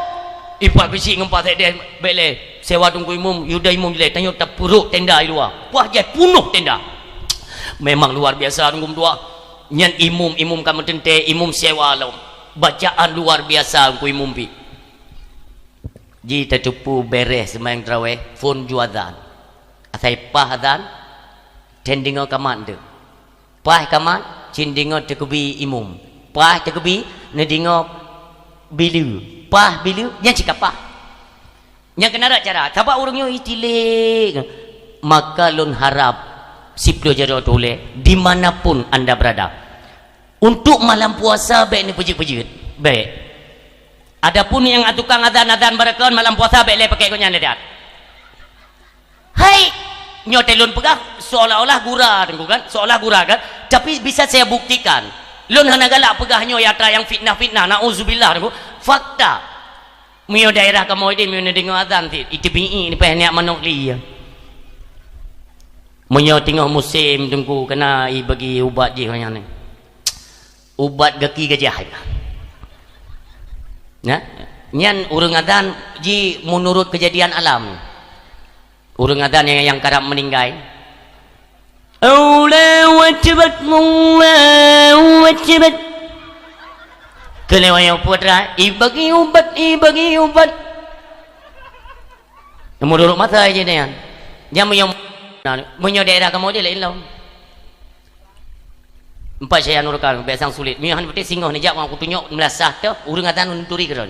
Ipak bisi ngon pasek deh, bèk lé. Sewa Teungku Imum, yue dong imum jilai, tanyoe tapeuruek tenda di luwa. Puah jai punoh tenda. Memang luar biasa Teungku meutuah. Nyan imum, imum ka meuteuntèe, imum sewa lom. Bacaan luar biasa Teungku Imum pih. Ji tateupeue bèrèh seumayang tarawèh, phon ju azan. Asai paih azan, then deungoe kamat deuh. Paih kamat, cit deungoe teukeubie imum. Paih teukeubie, neudeungoe bileue. Paih bileue, nyan cit ka paih. Nyang keunan rot cara, sabab ureueng nyoe itilék. Maka lôn harab siplôh jaroe teuh ulèe, di mana pun anda berada. Untuk malam puasa bèk neupeujeuet-peujeuet. Bèk. Adapun nyang tukang azan-azan barokon malam puasa bèk lé pakai gobnyan lé that. Hai, nyoe teuh lôn peugah seolah-olah gura Teungku kan, seolah gura kan, tapi bisa saya buktikan. Lôn hana galak peugah nyoe atra nyang fitnah-fitnah, nauzubillah Teungku. Fakta. Meunyoe daerah kamoe di, meunyoe neudeungoe azan cit, iteubiet nipèh niat manok li. Meunyoe teungoh musém Teungku, keuneuk ibagi ubat jih nyan. Ubat gaki gajah. Nah, nyan ureueng azan ji meunurot keujadian alam. Ureueng azan nyang, nyang karab meuninggai. Allahu Akbar, Allahu Akbar. Keu lewat nyang putra, ibagi ubat, ibagi ubat. Meunurot masa aja nyan. Nyang meunyoe, meunyoe daerah kamoe di laén lom. Empat saya nurkan, biasa sulit. Meunyoe han beutôi singoh neujak ngon kutunyok meulasah teuh, ureueng azan neuturi keudroe.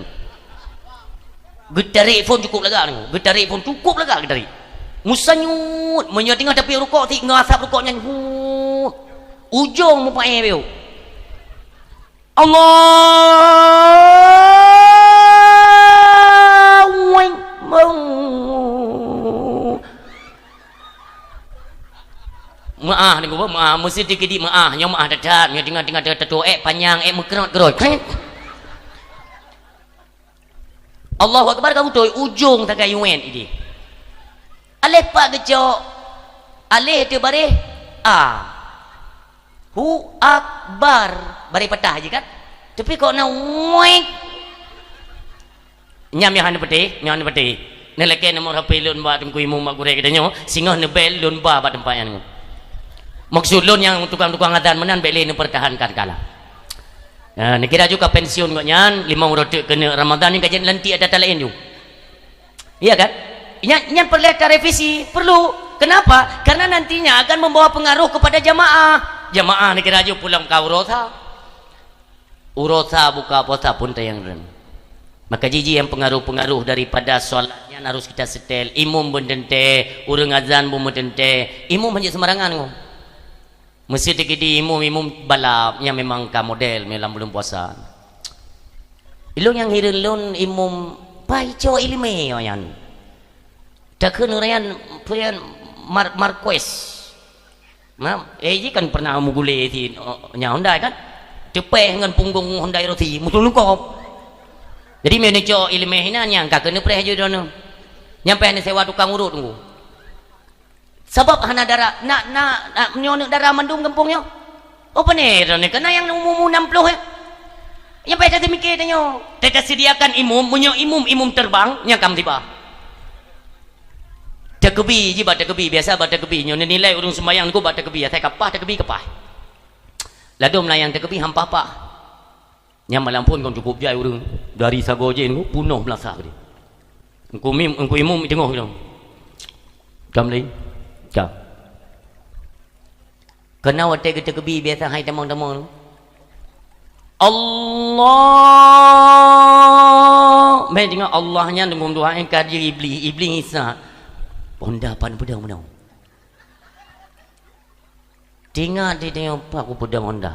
Geutarek phon cukup lagak nyoe. Geutarek phon cukup lagak geutarek. Meusanyut, meunyoe teungoh tapi rukok, si ngon asap rukok nyan, huh. Ujong mupaéh beu. Allahu Akbar. Meu'ah ni geuba, meu'ah, meusti teukeudi meu'ah, nyoe meu'ah that-that, nyoe teungoh-teungoh teutoh, eh, panyang, eh, meukeurot-keurot. Krek. Allahu Akbar ka beutôi, ujong tagai yuet idéh. Aleh pat geucok, aleh teuh baréh a. Hu akbar, baréh patah jih kan? Tapi kok na wek. Nyan meuhan peutéh, meuhan peutéh. Neulakèe nomor H P lôn bak Teungku Imum bak gurèe geutanyoe, singoh neubel lôn ba bak teumpat nyan. Maksud lôn nyang tukang-tukang azan meunan bèk lé neupeurtahankan kalam. Nah, neukira ju ka pensiun gobnyan, limong uroe teuk keuneuk Ramadan nyan ka jeuet lantik ata-ata laén ju. Iya kan? Nyan, nyan peureulèe tarevisi, perlu. Kenapa? Karena nantinya akan membawa pengaruh kepada jamaah. Jamaah neukira ju pulang ka uroe sa. Uroe sa buka puasa pun tayang ren. Maka jiji nyang pengaruh-pengaruh daripada solat nyan harus kita setel. Imum beuteuntèe, ureueng azan pun beuteuntèe. Imum hana sembarangan ngon. Meusti teukeudi imum-imum balap nyang memang ka model lam buleuen puasa. Ilôn nyang hireuen lôn imum paih cok ileumèe nyan. Takheun ureueng nyan, peue nyan, Mar-, Marquez. Nah, eh, ji kan pernah meugulé si, oh, nyang Honda kan? Teupèh ngon punggong Honda Rossi, musuh lukop. Jadi, meunyoe neucok ileumèe hinan nyang ka keuneuk preh ju droeneuh. Nyang payah neusewa tukang urot Teungku. Sabab hana dara, na, na, na, nyoe neuk dara mandum gampông nyoe. Oh, pane droeneuh, kana nyang umu-umu nam ploh, eh. Nyang payah teumiké tanyoe. Teuka sediakan imum, meunyoe imum, imum terbang, nyang ka musibah. Takeubi, ji bak takeubi, biasa bak takeubi. Nyoe neunilai ureueng seumbahyang nyoe bak takeubi, asai ka paih takeubi ka paih. Ladôm layang takeubi hampa paih. Nyang malam phon kon cukup jai ureueng dari sagoe jih nyoe punoh meulasah geude. Engku mim, engku imum teungoh nyoe. Kam lé. Ka. Keunan watèe geutakeubi biasa hai tamong-tamong tu. Allah. Meudeungoe Allah nyan deungon doa nyang ka di Iblih, Iblih Isa. Honda pan peudong meunoe. Teuingat di tanyoe pat kupeudong Honda.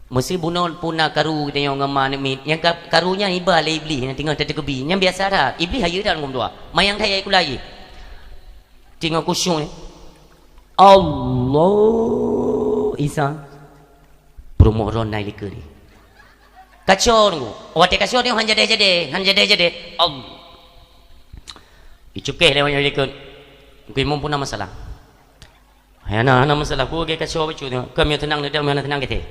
Meusti bunoe puna karu di tanyoe ngon ma aneuk miet. Nyang ka, karu nyan iba lé Iblih nyang teungoh tatakeubi. Nyan biasa that. Iblih hayeue that deungon doa. Mayang that jai kula jih. Teungoh khusyuk nyan. Allah Isa. Peurumoh droe nai likot nyan. Kaco nunggu. Watèe kaco nyoe han jadèh-jadèh, han jadèh-jadèh. Allah. Icukéh lé nyan likot. Kui mumpuna masalah. Hana, hana masalah. Ku ge kasoe bacut nyoe. Kami teunang, nidang hana teunang geuh.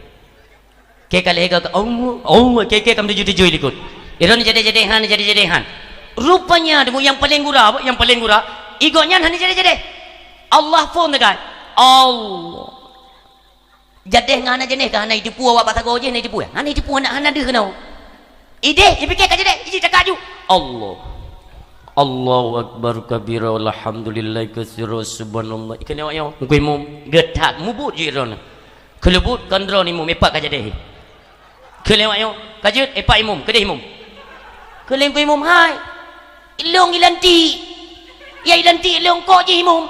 Ke ka lheueh ka, oh, oh, ke, ke kam tuju-tuju likot. Iron jadeh-jadeh han, jadeh-jadeh han. Rupanya, deungon nyang paleng gura, nyang paleng gura, i gobnyan hana jadeh-jadeh. Allah phon teuka. Allah. Jadeh ngon hana jadeh ka hana itipu awak bak sagoe jih hana itipu, ya? Hana itipu, hana, hana deuh keunoe. Ideh, ipike ka jadeh, iji cakap ju. Allah. Allahu Akbar kabira, walhamdulillah katsira, subhanallah. Ikeuneuk awak nyoe, ngui imum, geutak, mubuet jih droeneuh. Keuleubut kon droeneuh imum, ipak ka jadeh. Keu lewat nyoe, ka jeuet, eh, Pak Imum, keudeh Imum. Keu lengku Imum, hai. Ilong ilanti. Ya ilanti ilong kok jih Imum.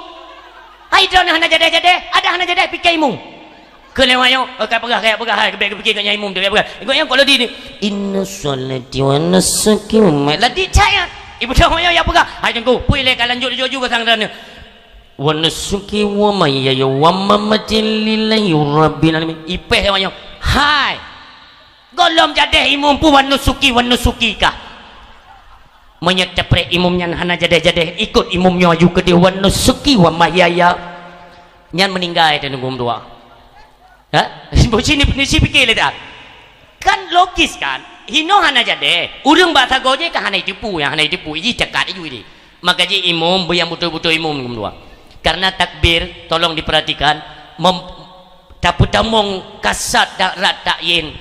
Hai droeneuh hana jadeh-jadeh, ada hana jadeh pike Imum. Keu lewat nyoe, oh, ka peugah, ka peugah, hai, keubiet geupike keu nyan Imum tu, ka peugah. Ikut nyan kalau di ni, "Inna sholati wa nusuki wa ma-," ladi caya. Ibu dah nyoe ya peugah. Hai Teungku, pui lé ka lanjut laju-laju ka sang droeneuh. "Wa nusuki wa mahyaya wa mamati lillahi rabbil alamin." Ipeh awak nyoe. Hai. Gohlom jadeh Imum pun "wa nusuki, wa nusuki" kah. Meunyoe tapreh Imum nyan hana jadeh-jadeh, ikot Imum nyoe aju keudeh "wa nusuki wa mahyaya". Nyan meuninggai teuh nunggu dua. Ha? Beusi ni, ni si pikir lé dah. Kan logis kan? Hinoe hana jadeh. Ureueng bak sagoe jih kan hana itipu, nyang hana itipu. Iji cakap aju ini. Maka jih Imum, beu nyang beutôi-beutôi Imum nunggu dua. Karena takbir, tolong diperhatikan, mem-, tapeutamong kasad dan rad takyin.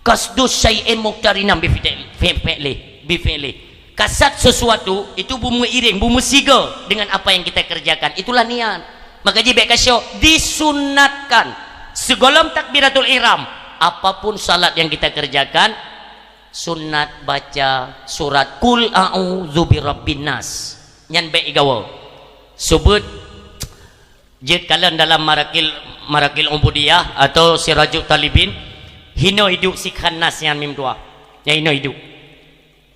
Qasdu syai'in muqtarinan bi fi'li, fi-, fi'li, bi fi'li. Kasad sesuatu itu beumeuiring, beumeusigo dengan apa yang kita kerjakan. Itulah niat. Maka jih bèk kasyok, disunatkan. Sigohlom takbiratul ihram, apapun salat yang kita kerjakan, sunat baca surat Qul a'udzu birabbin nas. Nyan bèk igawa. Subut jeuet kalon dalam Marakil, Marakil Ubudiyah atau Sirajut Talibin, hinoe iduek sikhan nas nyan mim dua. Nyan hinoe iduek.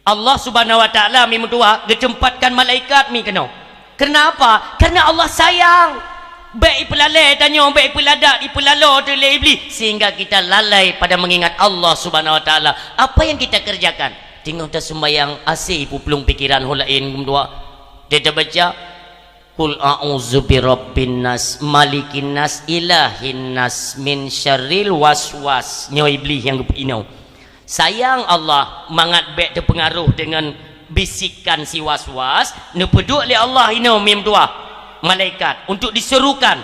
Allah Subhanahu wa Ta'ala mim dua geutempatkan malaikat mi keunoe. Kenapa? Karena Allah sayang. Bèk ipeulalè tanyoe, bèk ipeuladak, ipeulalo teuh lé Iblis, sehingga kita lalai pada mengingat Allah Subhanahu wa Ta'ala. Apa yang kita kerjakan? Teungoh tasumbayang, asé ipuplueng pikeran ho laén geumeudua. Dia tabaca, "Qul a'udzu birabbin nas, malikin nas, ilahin nas, min syarril waswas." Nyoe Iblis nyang geupeuinoe. Sayang Allah mangat bèk teupeungaroh deungon bisikan si waswas, neupeuduek lé Allah inoe mim dua malaikat untuk diserukan.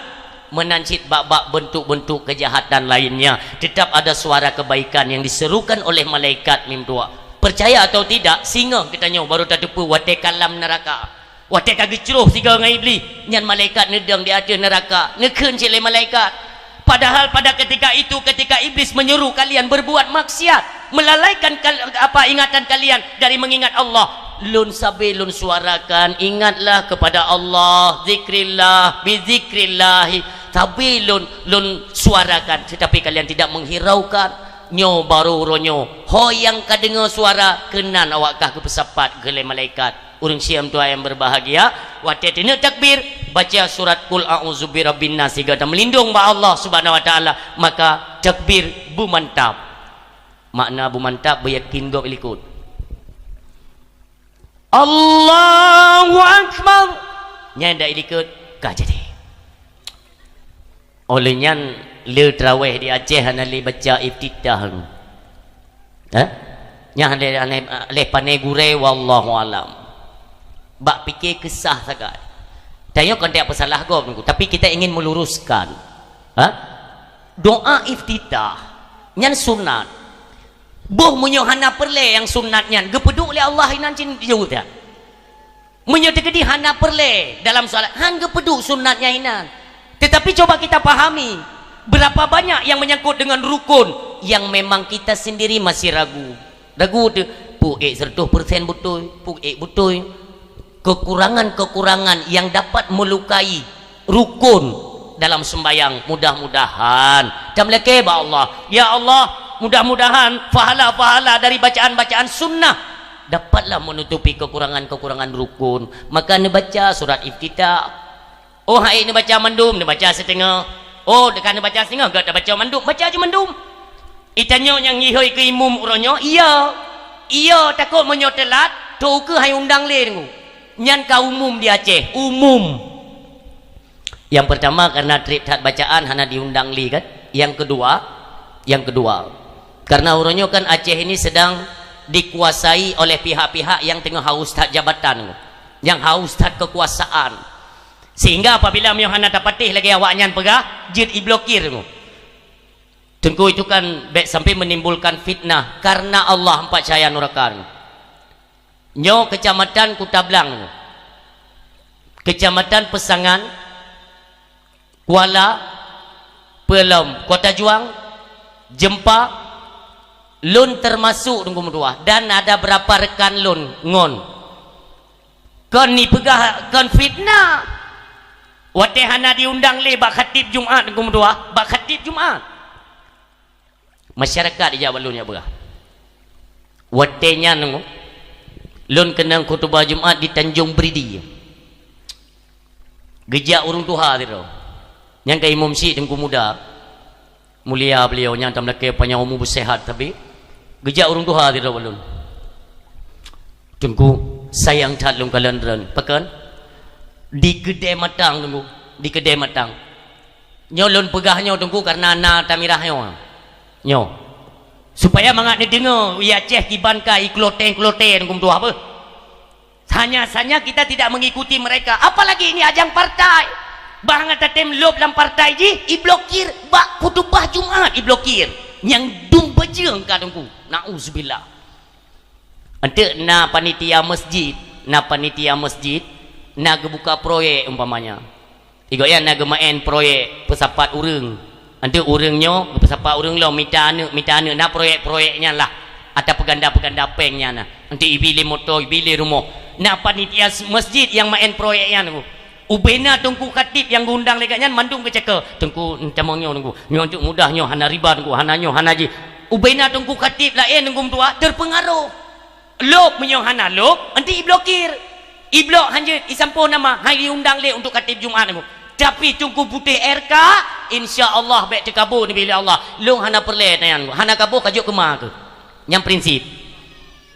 Meunan cit bak-bak bentuk-bentuk kejahatan lainnya, tetap ada suara kebaikan yang diserukan oleh malaikat mim dua. Percaya atau tidak, singoh geutanyoe baru tateupeue watèe ka lam neuraka. Watèe ka geucroh sigoe ngon Iblih, nyan malaikat neudong di ateueh neuraka, neukheun cit lé malaikat. Padahal pada ketika itu, ketika Iblis menyuruh kalian berbuat maksiat, melalaikan kal-, apa, ingatan kalian dari mengingat Allah, lôn sabe lôn suarakan, "Ingatlah kepada Allah, zikrillah, bizikrillahi." Sabe lôn, lôn suarakan, tetapi kalian tidak menghiraukan. Nyoe baru uroe nyoe, ho nyang ka deungoe suara, keunan awak kah geupeusapat keu lé malaikat. Ureueng syiem tuha nyang berbahagia, watèe teuneuk takbir, baca surat Qul a'udzu birabbin nas sigoe tameulindong bak Allah Subhanahu wa Ta'ala, maka takbir beumantap. Makna beumantap, beuyakin gob ilikot. Allahu Akbar. Nyan dak ilikot, ka jadi. Óh lheueh nyan, le teurawéh di Aceh hana lé baca iftitah. Hah? Nyan lé, lé, lé pane gurée, wallahu alam. Bak pike keusah sagai. Tanyoe kon tajak peusalah gob, tapi kita ingin meluruskan. Hah? Doa iftitah nyan sunat. Boh meunyoe hana peureulée nyang sunat nyan, geupeuduek lé Allah inan cit jeuet. Meunyoe teukeudi hana peureulée dalam solat, han geupeuduek sunat nyan inan. Tetapi coba kita pahami, berapa banyak yang menyangkut dengan rukun yang memang kita sendiri masih ragu. Ragu tu, peue ék seratus persen beutôi, peue ék beutôi. Kekurangan-kekurangan yang dapat melukai rukun dalam sembahyang, mudah-mudahan tameulakée bak Allah. Ya Allah, mudah-mudahan pahala-pahala dari bacaan-bacaan sunnah dapatlah menutupi kekurangan-kekurangan rukun. Maka neubaca surat iftitah. Oh, han ék neubaca mandum, neubaca siteungoh. Oh, ka neubaca siteungoh, göt tabaca mandum, baca ju mandum. Itanyoe nyang ihôi keu imum uroe nyoe, iya. Iya, takot meunyoe teulat, toh keuh hai undang lé deungoe. Nyan ka umum di Aceh, umum. Yang pertama, karena treb that bacaan hana diundang lé kan. Yang kedua, yang kedua, karena uroe nyoe kan Aceh ini sedang dikuasai oleh pihak-pihak yang teungoh haus that jabatan, yang haus that kekuasaan. Sehingga apabila meunyoe hana tapatéh lagée awaknyan peugah, jeuet iblokir. Teungku, itu kan bék sampai menimbulkan fitnah karena Allah empat cahaya nuraka. Nyoe Kecamatan Kuta Blang, Kecamatan Peusangan, Kuala, Peulom, Kota Juang, Jeumpa, lôn termasuk Teungku meutuah, dan ada beberapa rekan lôn ngon. Kon nipeugah kon fitnah. Watée hana diundang lé bak khatib Jumat Teungku meutuah, bak khatib Jumat. Masyarakat ijak bak lôn jak peugah. Watée nyan, lôn keunong khutubah Jumat di Tanjong Beridi. Geujak ureuëng tuha sidroe. Nyan ka imum syik Teungku muda. Mulia beliau nyan, tam lakée panyang umu beuseuhat sabe. Geujak ureuëng tuha sidroe bak lôn. Teungku, sayang that lôn kalon droen. Pakon? Di keudée matang, Teungku. Di keudée matang. Nyoe lôn peugah nyoe Teungku, kareuna na tamirah nyoe. Nyoe. Supaya mangat neudeungoe, i Aceh kiban ka ikloteng-kloteng Teungku meutuah beuh. Hanya-hanya kita tidak mengikuti mereka. Apalagi ini ajang partai. Bah ngon tatem lôb lam partai jih, iblokir bak khutubah Jumat, iblokir. Nyang dum bajeueng ka Teungku. Nauzubillah. Enteuk na panitia masjid, na panitia masjid, na geubuka proyek umpamanya. Igoe nyan na geumaén proyek peusapat ureuëng. Enteuk ureuëng nyoe geupeusapat ureuëng lom mita aneuëk, mita aneuëk, na proyek-proyek nyan lah. Atau peuganda-peuganda péng nyan na. Enteuk ibi lé moto, ibi lé rumoh. Na panitia s-, masjid nyang maén proyek nyan. Ubena teungku khatib nyang geuundang lé gobnyan mandum geucakeuh. Teungku, tamong nyoe teungku. Nyoe enteuk mudah nyoe, hana riba teungku, hana nyoe, hana jih. Ubena teungku khatib laén teungku meutuah, terpengaruh. Lôb meunyoe hana lôb, enteuk iblokir. Iblok hanjeuet, isampoe nama, han iundang lé untuk khatib Jumat nyoe. Tapi Teungku Putéh R K, insya Allah bék teukabô neubi lé Allah. Lôn hana peureulée nyan, hana kabô ka jok keu ma keuh. Nyan prinsip.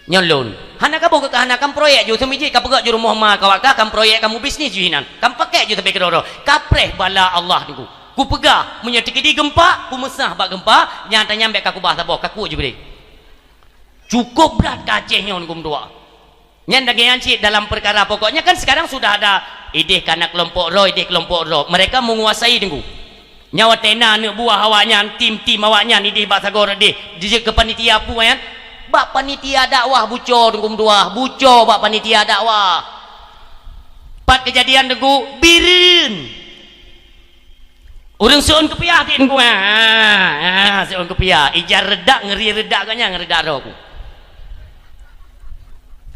Nyoe lôn. Hana kabô keu ka hana, kam proyek ju seumijit, ka peugét ju rumoh ma ka awak ka, kam proyek, kam mubisnis ju inan. Kam pakék ju sabe keudroe-droe. Ka preh bala Allah teungku. Kupeugah, meunyoe teukeudi geumpa, kumeusah bak geumpa, nyang tanyang bék ka kubah saboh, ka kuek Jibril. Cukup brat ka Aceh nyoe, Teungku meutuah. Nyan lagée nyan cit dalam peukara pokok. Nyan kan sekarang sudah ada idéh ka na keulompok droe, idéh keulompok droe. Mereka menguasai, Teungku. Nyan watée na aneuk buah awaknyan, tim-tim awaknyan idéh bak sagoe idéh, jijeuet keu panitia peue nyan? Bak panitia dakwah buco, Teungku meutuah, buco bak panitia dakwah. Pat keujadian, Teungku, Bireuen. Ureuëng seuôn keupiah, Teungku, ah, ah, seuôn keupiah. Ija reudak, ngeri reudak gobnyan, reudak droe ku.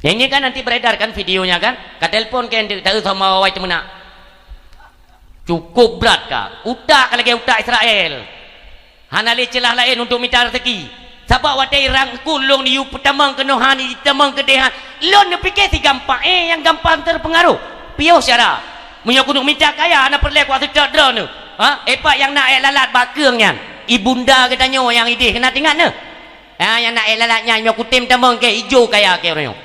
Nyang nyoe kan nanti beredar kan videonya kan? Ka telepon kan, ta-, taeu sama awai teumeunak. Cukup brat ka. Utak ka lagée utak Israel. Hana lé ceulah laén untuk mita raseuki. Sabab watée rangkul lôn yue peutamong keunoe han, jitamong keudeh han, lôn neupike si gampang, eh, nyang gampang terpengaruh. Piôh syara. Meunyoe keuneuk mita kaya, hana peureulée kuat seutôt droeneuh. Ha? Eh, pat nyang na ék lalat bak keueng nyan. Ibunda geutanyoe nyang idéh keunan teuingat neuh. Ha, nyang na ék lalat nyan, meunyoe kutem tamong keu ijo kaya keu uroe nyoe.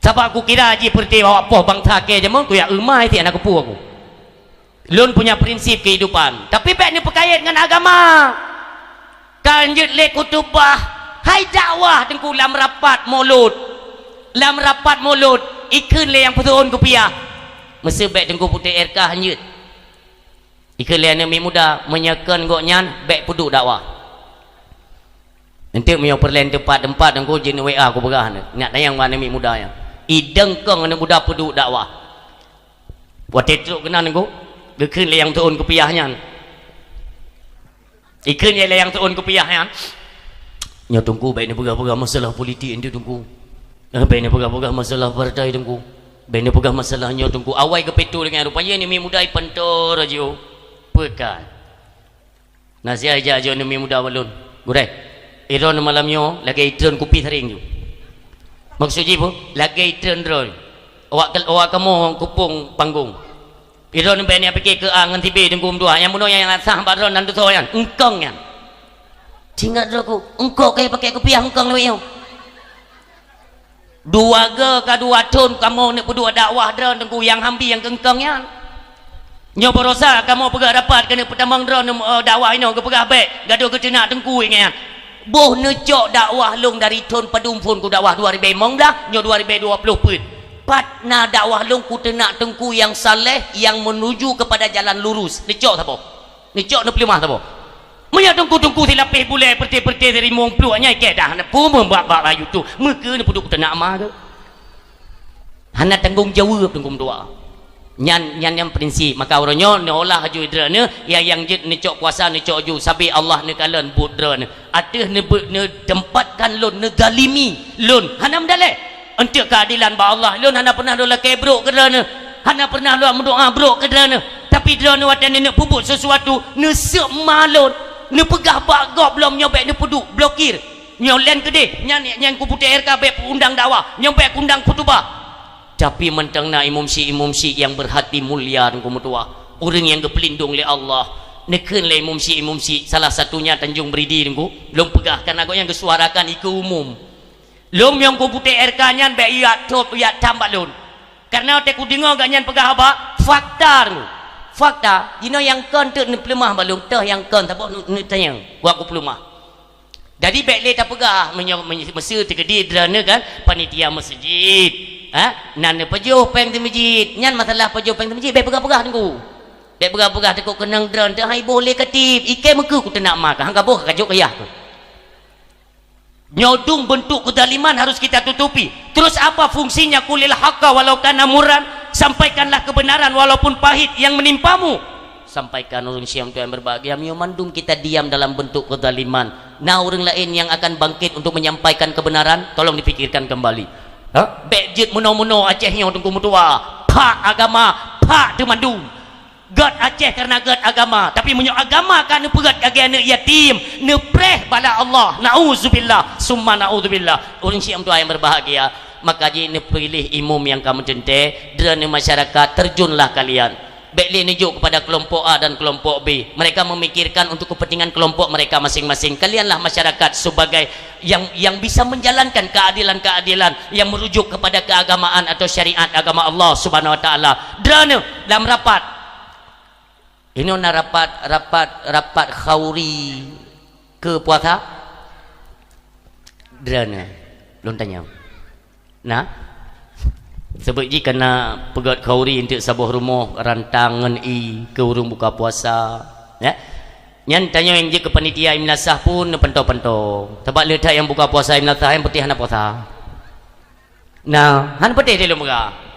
Sabab kukira jih peureuté awak poh bansa keu jameun, kuyak eumai siat na keupeue ku. Lôn punya prinsip kehidupan, tapi bék neupeukayét ngon agama. Ka hanjeuet lé khutubah, hai dakwah teungku lam rapat mulod. Lam rapat mulod, ikheun lé nyang peuseuôn kupiah. Meuseu bék Teungku Putéh R K hanjeuet. Ikheun lé aneuk miet muda, meunyoe kon gobnyan bék peuduek dakwah. Enteuk meunyoe peureulée teumpat-teumpat Teungku jeuet neu-W A kupeugah neuh. Nak tanyong bak aneuk miet muda nyan. Idong kong aneuk muda peuduek dakwah. Watée trok keunan Teungku, geukheun lé nyang teuôn kupiah nyan. Ikheun lé nyang teuôn kupiah nyan. Nyoe Teungku bék neupeugah-peugah masalah politik enteuk Teungku. Eh, bék neupeugah-peugah masalah partai Teungku. Bék neupeugah masalah nyoe Teungku. Awai geupeutôi deungon rupa nyan aneuk miet muda ipeuntor jiôh. Peukan. Nasihat jak jok aneuk miet muda bak lôn. Gurée, droeneuh malam nyoe lagée itreun kupi saréng ju. Maksud jih peue? Lagée itreun droe. Awak ke-, awak kamoe kupông panggong. Droeneuh bék neupike keu A ngon si B Teungku meutuah. Nyang bunoe nyang sah bak droeneuh nan tusoe nyan. Eungkong nyan. Ingat droe ku, eungkong keu pakai kupiah eungkong lewat nyoe. Dua go ka dua thon kamoe neuk peuduek dakwah droe Teungku nyang hambi nyang keu eungkong nyan. Nyoe baroesa kamoe peugah rapat keuneuk peutamong droeneuh, eh, dakwah inoe geupeugah bèk gadôh geuteunak teungku ingat. Boh neucok dakwah lôn dari thon padum phon kudakwah dua ribèe limong blah, nyoe dua ribèe dua ploh peuet. Pat na dakwah lôn kuteunak teungku nyang saleh, nyang menuju kepada jalan lurus. Neucok saboh. Neucok neupeuleumah saboh. Meunyoe teungku-teungku silapéh bulèe, peureté-peureté sirimong pluek nyan ikèe dah. Peue meubak-bak bayu tu? Meukeue neupeuduek kuteunak ma keuh. Hana tanggong jaweueb teungku meutuah. Nyan, nyan, nyan prinsip. Maka uroe nyoe neuolah aju droeneuh, nyang, nyang jeuet neucok kuasa neucok aju, sabé Allah neukalon buet droeneuh. Ateueh neubeuet neutempatkan lôn, neuzalimi lôn. Hana meudalèh. Eunteuk keuadilan bak Allah, lôn hana pernah lôn lakèe brôk keu droeneuh. Hana pernah lôn meudoa brôk keu droeneuh. Tapi droeneuh watèe neuneuk peubuet sesuatu, neuseuek ma lôn. Neupeugah bak gob lom nyoe bèk neupeuduek, blokir. Nyoe lén keudéh, nyan, nyan kuputéh R K bèk peuundang dakwah, nyoe bèk kuundang khutubah. Tapi mantong na imum syiek-imum syiek nyang berhati mulia teungku meutuah. Ureueng nyang geupeulindong lé Allah. Neukheun lé imum syiek-imum syiek, salah satunya Tanjung Beridi teungku. Lôn peugah, karena gobnyan geusuarakan ikeue umum. Lôn nyang kuputéh R K nyan bèk jak top, jak tham bak lôn. Karena watèe kudeungö gobnyan peugah haba, fakta teungku. Fakta, jinoe nyang kon teuk neupeuleumah bak lôn, toh nyang kon saboh nu-, neutanyong, wak kupeuleumah. Jadi bèk lé tapeugah, meunyoe, meunyoe meuseu teukeudi droeneuh kan panitia meuseujid, ha? Na neupajoh péng teumeujid. Nyan masalah pajoh péng teumeujid bèk peugah-peugah teungku. Bèk peugah-peugah teungku keunong droeneuh teuh hai boh lé khatib. Ikèe meukeue kuteunak ma keuh, han ka boh ka jok keu yah keuh. Nyoe dum bentuk kezaliman harus kita tutupi. Terus apa fungsinya, qulil haqqa walau kana murran, sampaikanlah kebenaran walaupun pahit yang menimpamu. Sampaikan ureueng syiek tuan berbahagia, meunyoe mandum kita diam dalam bentuk kezaliman, na ureueng laén nyang akan bangkit untuk menyampaikan kebenaran, tolong dipikirkan kembali. Ha? Bèk jeuet meunoe-meunoe Aceh nyoe teungku meutuah. Phak agama, phak teumandum. Gèt Aceh karena gèt agama. Tapi meunyoe agama ka neupeugèt lagèe aneuk yatim, neupreh bala Allah. Nauzubillah, summa nauzubillah. Ureueng syiek tuan yang berbahagia, maka jih neupiléh imum nyang ka meuteuntèe, droeneuh masyarakat, terjunlah kalian. Bèk lé neujok kepada kelompok A dan kelompok B. Mereka memikirkan untuk kepentingan kelompok mereka masing-masing. Kalianlah masyarakat sebagai yang, yang bisa menjalankan keadilan-keadilan yang merujuk kepada keagamaan atau syariat agama Allah Subhanahu wa Taala. Droeneuh dalam rapat. Inoe na rapat, rapat, rapat khauri keu puasa? Droeneuh. Lôn tanyong. Nah, seubut jih kana peugèt khauri eunteuk saboh rumoh rantang ngon ie keu ureueng buka puasa, ya. Nyan tanyoe nyang jeuet keu panitia i meulasah pun neupanto-panto. Sabab le that nyang buka puasa i meulasah nyang putih hana puasa. Nah, hana putih di lôn peugah.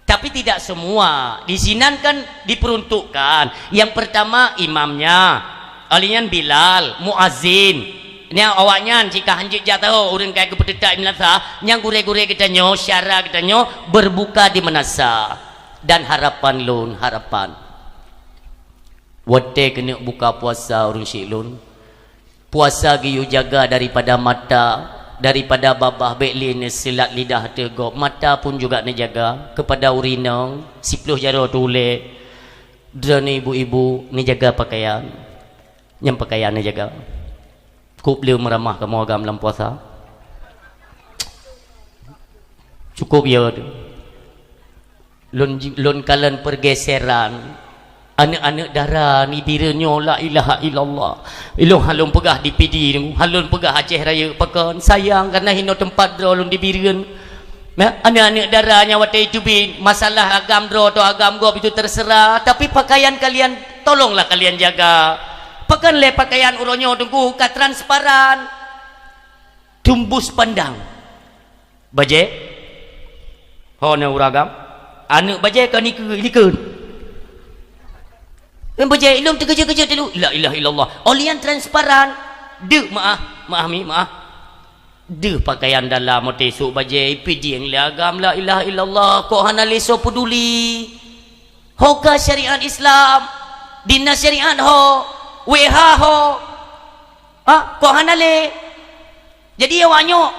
Tapi tidak semua. Di sinan kan diperuntukkan. Yang pertama imamnya, ahli nyan Bilal, muazin. Nyan awaknyan jika hanjeuet jak tahu ureueng kai geupeuteutak i meulasah, nyang gurèe-gurèe geutanyoe, syara geutanyoe berbuka di meunasah. Dan harapan lôn, harapan. Watèe keuneuk buka puasa ureueng syiek lôn, puasa geuyue jaga daripada mata, daripada babah, bèk lé neuseulat lidah teuh gob. Mata pun juga neujaga, kepada ureueng inong, siploh jaroe teuh ulèe. Droeneuh ibu-ibu neujaga pakaian. Nyang pakaian neujaga. Kôp le meuramah kamoe agam lam puasa. Cukup ya tu. Lôn ji-, lôn kalon pergeseran. Aneuk-aneuk dara Nibireuen nyoe, la ilaha illallah. Ilôn han lôn peugah di Pidie, han lôn peugah Aceh Rayeuk pakon. Sayang, karena hinoe teumpat droe lôn di Bireuen. Ya, aneuk-aneuk dara nyang watèe teubiet, masalah agam droe atau agam gob itu terserah, tapi pakaian kalian tolonglah kalian jaga. Pakon lé pakaian uroe nyoe teungku ka transparan. Tembus pandang. Bajèe? Ho na ureueng agam? Aneuk bajèe ka nikeue, nikeue. Bajèe ilôn teukeujot-keujot dulu. La ilaha illallah. Óh lheueh nyan transparan. Deuk, maah, maah mi, maah. Deuh pakaian dalam, meuteusok bajèe, ipidieng lé agam, la ilaha illallah, kok hana lé soe peuduli. Ho ka syariat Islam, di na syariat ho, W H ho. Ha, kok hana lé? Jadi awak nyoe,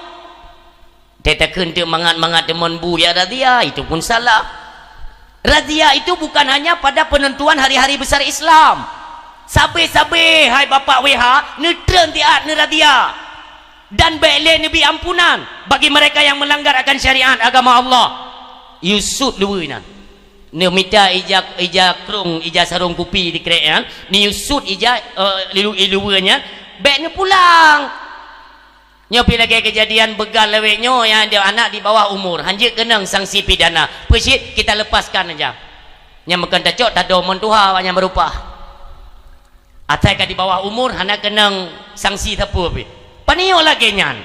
teutakheun teuk mangat-mangat deungon bu ya razia, itu pun salah. Razia itu bukan hanya pada penentuan hari-hari besar Islam. Sabe-sabe hai bapak W H neutreun siat neurazia. Dan bèk lé neubi ampunan bagi mereka yang melanggar akan syariat agama Allah. Yusuf luweue nyan. Neumita ija, ija krông, ija sarông kupi dikrek nyan, neuyue sut ija, eh, ilu-, iluwa nyan, bèk neupulang. Nyoe pih lagèe keujadian beugal lawét nyoe nyang ada anak di bawah umur, hanjeuet keunong sanksi pidana. Peue cit, kita lepaskan aja. Nyang meukon tacok tado mon tuha awak nyang beurupah. Asai ka di bawah umur, hana keunong sanksi sapeue pih. Pane nyoe lagèe nyan.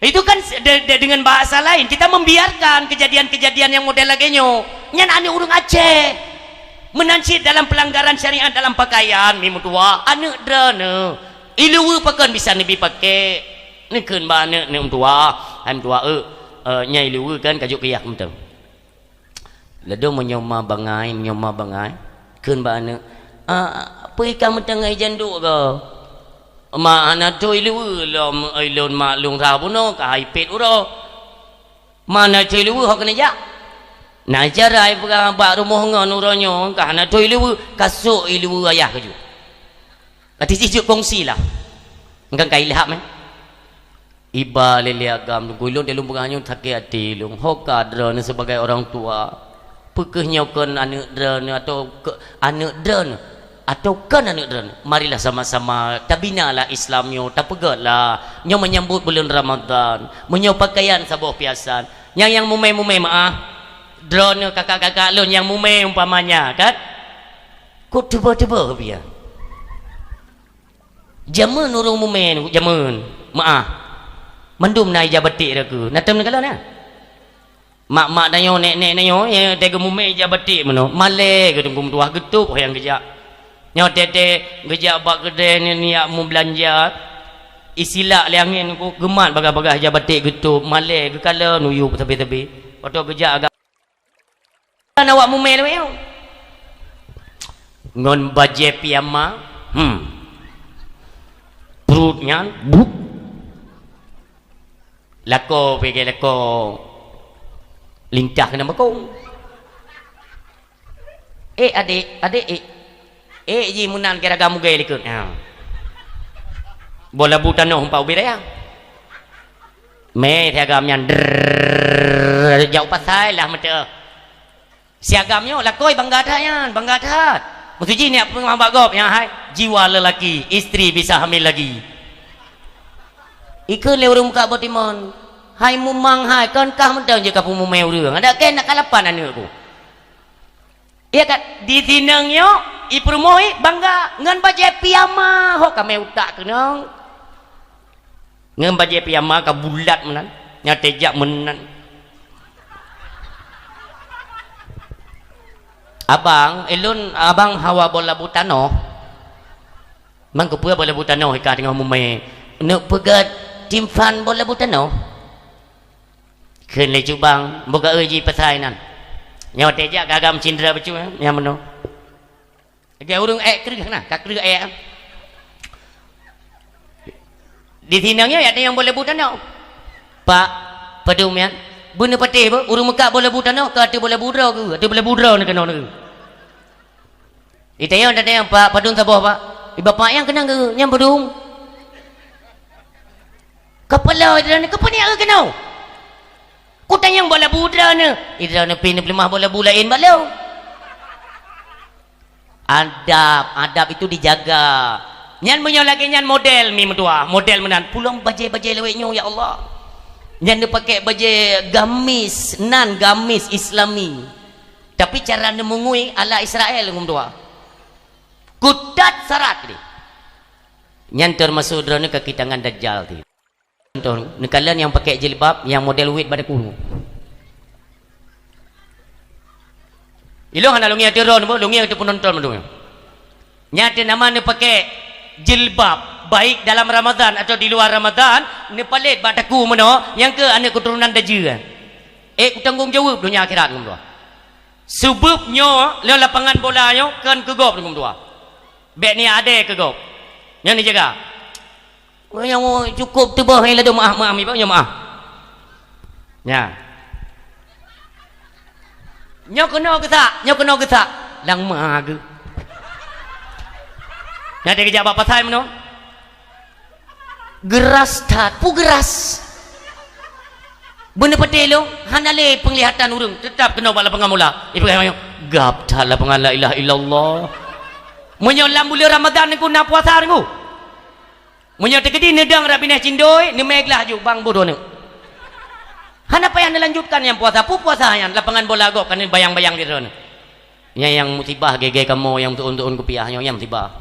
Itu kan se-, de-, de-, dengan bahasa lain, kita membiarkan kejadian-kejadian yang model lagèe nyoe. Nyan aneuk ureueng Aceh. Meunan cit dalam pelanggaran syariat dalam pakaian, mi meutuah, aneuk droeneuh. Iluwa pakon bisa neubi pakék. Neukheun bak aneuk, neuk meutuah, hai meutuah, eh, eh, nyan iluwa kan ka jok keu yah mantong. Ladôm meunyoe ma bangai, meunyoe ma bangai, kheun bak aneuk, "Ah, peue ka meuteungoh ijan duek goe?" "Ma, hana tho iluwa lom, ilôn mak lôn rhah bunoe ka hai pet uroe." "Ma, hana tho iluwa ho keuneuk jak?" "Na cara ipeugah bak rumoh ngon uroe nyoe ka hana tho iluwa, ka sôk iluwa ayah keujeuet." Ka tijih jeuet kongsi lah. Engkan ka ilham, eh. Iba lé-lé agam, Teungku, ilôn, ilôn peugah nyoe sakét até ilôn. Ho ka droeneuh sebagai orang tua. Peu kheueh nyoe kon aneuk droeneuh atau ke-, aneuk droeneuh atau kon aneuk droeneuh? Marilah sama-sama tabinalah Islam nyoe, tapeugötlah. Nyoe menyambut buleuen Ramadhan. Meunyoe pakaian saboh piasan. Nyang, nyang mumé-mumé meu'ah. Droeneuh kakak-kakak lôn nyang mumé umpamanya, kan? Kok teuba-teuba pian? Jameun ureueng mumé, jameun meu'ah. Mandum na ija batik rakeue. Na tem neukalon na? Mak-mak tanyoe, nek-nek tanyoe, nyang teuga mumé ija batik meunoe. Malèe geuh Teungku meutuah, geutôb ho nyang geujak. Nyoe teuh-teuh geujak bak keudè nyan, jak meubeulanja. Isilak lé angén, geumat bagaih-bagaih ija batik geutôb. Malèe geukalon, uyueb sabé-sabé. Watèe geujak agak Kan awak mumé lawét nyoe. Ngon bajèe piyama, hmm. Pruet nyan, bup. Lakoe pike lakoe lintah keunan bakong. "Eh, adék, adék, eh." Eh, ji meunan kira agam mugée likot. Ha. Boh labu tanoh umpat ubit raya. Mé si agam nyan, drrrr, jak u pasai lah meuteuh. Si agam nyoe lakoe bangga that nyan, bangga that. Meusuji niat peungawa bak gob, nyan hai, jiwa lelaki, istri bisa hamil lagi. Ikheun lé ureueng muka boh timon, "Hai mumang hai, kon kah mantong jeuet kapeumumé ureueng, adak kèe nak kalapan aneuk ku." Iya kan? Di sinong nyoe, i peurumoh i bangga ngon bajèe piyama, hok kamé utak keunong. Ngon bajèe piyama ka bulat meunan, nyang teuh jak meunan. "Abang, ilôn abang hawa boh labu tanoh." "Mang keupeue boh labu tanoh i kah teungoh mumé?" "Neuk peugöt timphan boh labu tanoh." Kheun lé cubang, "Buka eu ji pasai nan." Nyoe teuh jak ka agam cindra bacut, eh, nyang meunoe. Lagèe ureueng èk kreueh na, ka kreueh èk. Di sinong nyoe, ya, ada nyang boh labu tanoh. "Pak, padum nyan?" "Beuneupatéh beuh, ureueng meukat boh labu tanoh, ka ateueh boh labu droe keuh, ateueh boh labu droe neuh keunoe." Itanyong, tanyong, "Pak, padum saboh, Pak?" "I bapak nyang keunong keuh, nyan padum." Kapala droeneuh, "Keupeue neuk eu keunoe?" Kutanyong boh labu droeneuh. Idroeneuh pih neupeuleumah boh labu laén bak lôn. Adab, adab itu dijaga. Nyan meunyoe lagèe nyan model mi meutuah, model meunan. Pulang bajèe-bajèe lawét nyoe, ya Allah. Nyan neupaké bajèe gamis, nan gamis Islami. Tapi cara neumeungui ala Israel ngon meutuah. Kutat sarat deh. Nyan teumasok droeneuh kaki tangan Dajjal teuh. Contoh, neukalon nyang paké jilbab nyang model wit bak daku. Ilôn hana lôn ngieng ateueh droeneuh, lôn ngieng ateueh peunonton mandum. Nyan teuh nama neupaké jilbab, baik dalam Ramadan atau di luar Ramadan, neupalet bak daku meunoe, nyang keuh aneuk keuturonan Dajjal. Eh, kutanggong jaweueb donya akhirat ngon meutuah. Sabab nyoe, lôn lapangan bola nyoe, kon keu gob ngon meutuah. Bèk niat adé keu gob. Nyan neujaga. Nyang cukôp teubôh hai ladôm meu'ah, meu'ah, meu'ah, meu'ah, meu'ah. Nya. Nyoe keunoe geusak, nyoe keunoe geusak. Lam meu'ah geuh. Nyan teuh geujak bak pasai meunoe. Geuras that, peue geuras? Beuneupatéh lôn, hana lé peunglihatan ureuëng, teutab keunoe bak lapangan bola. Ipeugah nyoe, gab that lapangan la ilaha illallah. Meunyoe lam buleuen Ramadhan Teungku na puasa Teungku. Meunyoe teukeudi neudong rab binéh cindôi, neumé glah ju bang boh droeneuh. Hana payah neulanjutkan nyang puasa, peue puasa nyan lapangan bola gob ka neubayang-bayang di droeneuh. Nyang, nyang musibah gé-gé kamoe nyang tuôn-tuôn kupiah nyoe nyang musibah.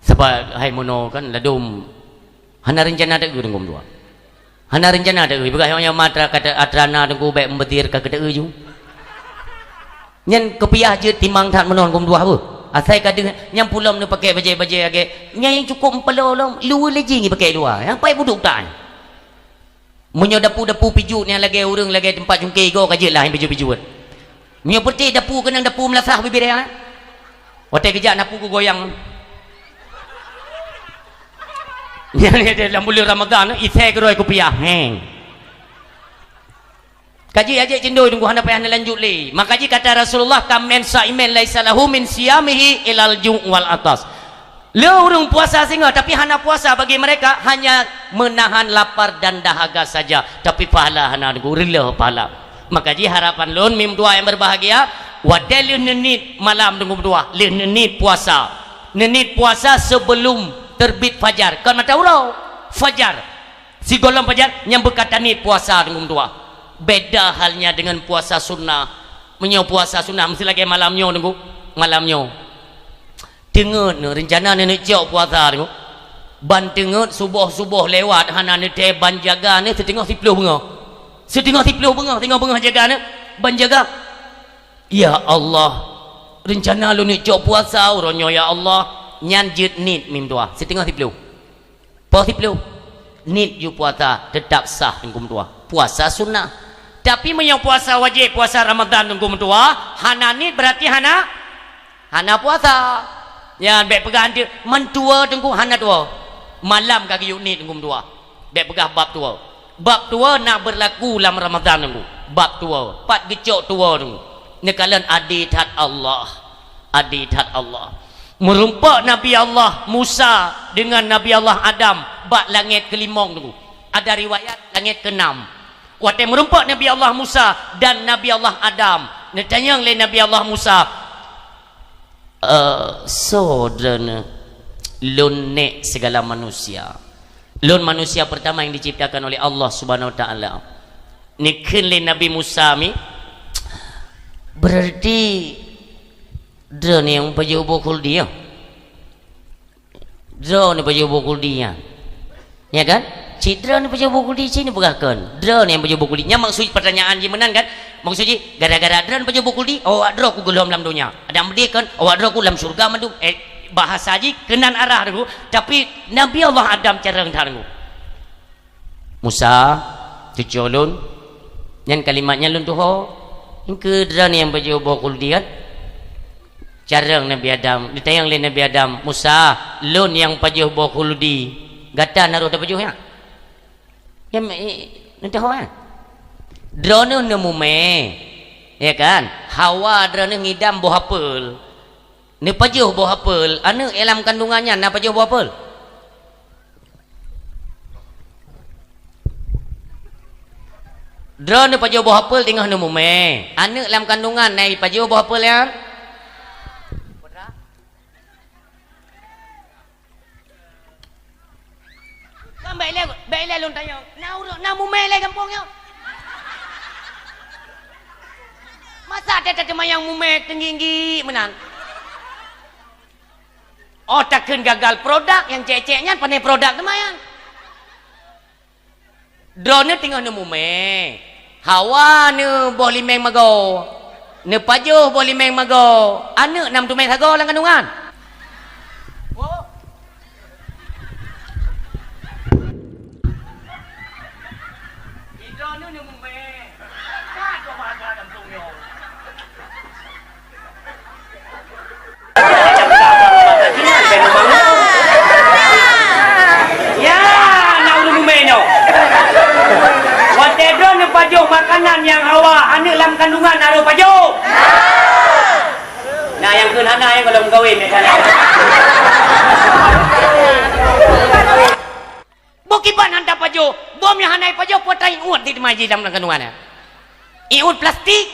Sabab hai meunoe kan ladôm hana reuncana teuh Teungku meutuah. Hana reuncana teuh, peugah nyoe mata kata atra na Teungku bék meubeudhir ka keuteu ju. Nyan kupiah jeuet timang that meunoe Teungku meutuah beuh. Asai ka deuh nyang pulom neupaké bajée-bajée agée, nyang cukôp meupaloe lom, luweue lé jih ngieng paké luwa. Nyang paih budok tan. Meunyoe dapu-dapu pijuet nyang lagée ureuëng lagée teumpat cungké igoe ka jeuet lah nyang pijuet-pijuet. Meunyoe peureuteh dapu keunong dapu meulasah bibiré, watée geujak napu geugoyang. Nyan lam buleuen Ramadhan isée keudroe kupiah. Heng. Ka jeuet ajék cindôi Teungku hana payah neulanjut lé. Maka jih kata Rasulullah, "Kam min saimin laisa lahu min siyamihi ilal ju' wal atas." Le ureuëng puasa singoh tapi hana puasa bagi mereka hanya menahan lapar dan dahaga saja, tapi pahala hana Teungku, reuloh pahala. Maka jih harapan lôn mi meutuah nyang berbahagia, watée lheueh neuniet malam Teungku meutuah, lheueh neuniet puasa. Neuniet puasa sebelum terbit fajar, kon mata uroe, fajar. Sigohlom pajan nyang beuka taniet puasa Teungku meutuah. Beda halnya dengan puasa sunnah. Meunyoe puasa sunnah meusti lagée malam nyoe Teungku, malam nyoe. Teungeut neuh, reuncana neuneuk cok puasa Teungku. Ban teungeut suboh-suboh lewat hana neutée ban jaga neuh siteungoh siplôh beungoh. Siteungoh siplôh beungoh, singoh beungoh jaga neuh, ban jaga. Ya Allah, reuncana lôn neuk cok puasa uroe nyoe ya Allah. Nyan jeuet niet mi meutuah, siteungoh siplôh. Poh siplôh, niet ju puasa teutab sah Teungku meutuah. Puasa sunnah. Tapi meunyoe puasa wajéb, puasa Ramadhan Teungku meutuah, hana niet berarti hana, hana puasa. Nyan bék peugah anteuk, "Mantua Teungku hana tua." Malam ka geuyue niet Teungku meutuah. Bék peugah bab tua. Bab tua na berlaku lam Ramadhan Teungku. Bab tua. Pat geucok tua Teungku. Neukalon adé that Allah. Adé that Allah. Meurumpok Nabi Allah Musa dengan Nabi Allah Adam bak langét keulimong Teungku. Ada riwayat langét keunam. Watée meurumpok Nabi Allah Musa dan Nabi Allah Adam, neutanyong lé Nabi Allah Musa, "Eh, soe droeneuh?" "Lôn nek segala manusia. Lôn manusia pertama yang diciptakan oleh Allah Subhanahu Wa Taala." Neukheun lé Nabi Musa mi, "Berarti Droeneuh nyang pajoh boh khuldi nyoe? Droeneuh pajoh boh khuldi nyan? Ya kan? Cit droeneuh pajoh boh khuldi cit neupeugah kon. Droeneuh nyang pajoh boh khuldi." Nyan maksud pertanyaan jih meunan kan? Maksud jih, gara-gara droeneuh pajoh boh khuldi, awak droe kugohlom lam donya. Adak meudeh kon, awak droe ku lam syurga mandum. Eh, bahasa jih keunan arah Teungku. Tapi Nabi Allah Adam carông that Teungku. "Musa, cucoe lôn, nyan kalimat nyan lôn tuho, engkeu droeneuh nyang pajoh boh khuldi kan?" Carông Nabi Adam, neutanyong lé Nabi Adam, "Musa, lôn nyang pajoh boh khuldi, gata na roh tapajoh nyan?" Nyan, eh, lôn tuho nyan. Droeneuh neumumé, ya kan? Hawa droeneuh ngidam boh apel. Neupajoh boh apel, aneuëk nyang lam kandungan nyan na pajoh boh apel? Droeneuh pajoh boh apel teungoh neumumé. Aneuëk lam kandungan na jipajoh boh apel nyan? Kan bèk ilèe, bèk ilèe lôn tanyong. Na ureuëng, na mumé ilèe gampông nyoe? Masa that tateumayang mumé teungginggi meunan? Oh, takheun gagal produk, nyang cék-cék nyan pané produk teuma nyan. Droeneuh teungoh neumumé. Hawa neuboh limeng magoe. Neupajoh boh limeng magoe. Aneuëk na meuteumé sagoe lam kandungan. Ya, na ureuëng mumé nyoe. Watée droeneuh pajoh makanan nyang hawa, aneuëk lam kandungan na roh pajoh? Na nyang kheun hana, nyang gohlom meukawen, ya, sana. Kiban han tapajoh, bom nyang hana ipajoh, peue ta iut di teumai jih lam kandungan nyan. Iut plastik.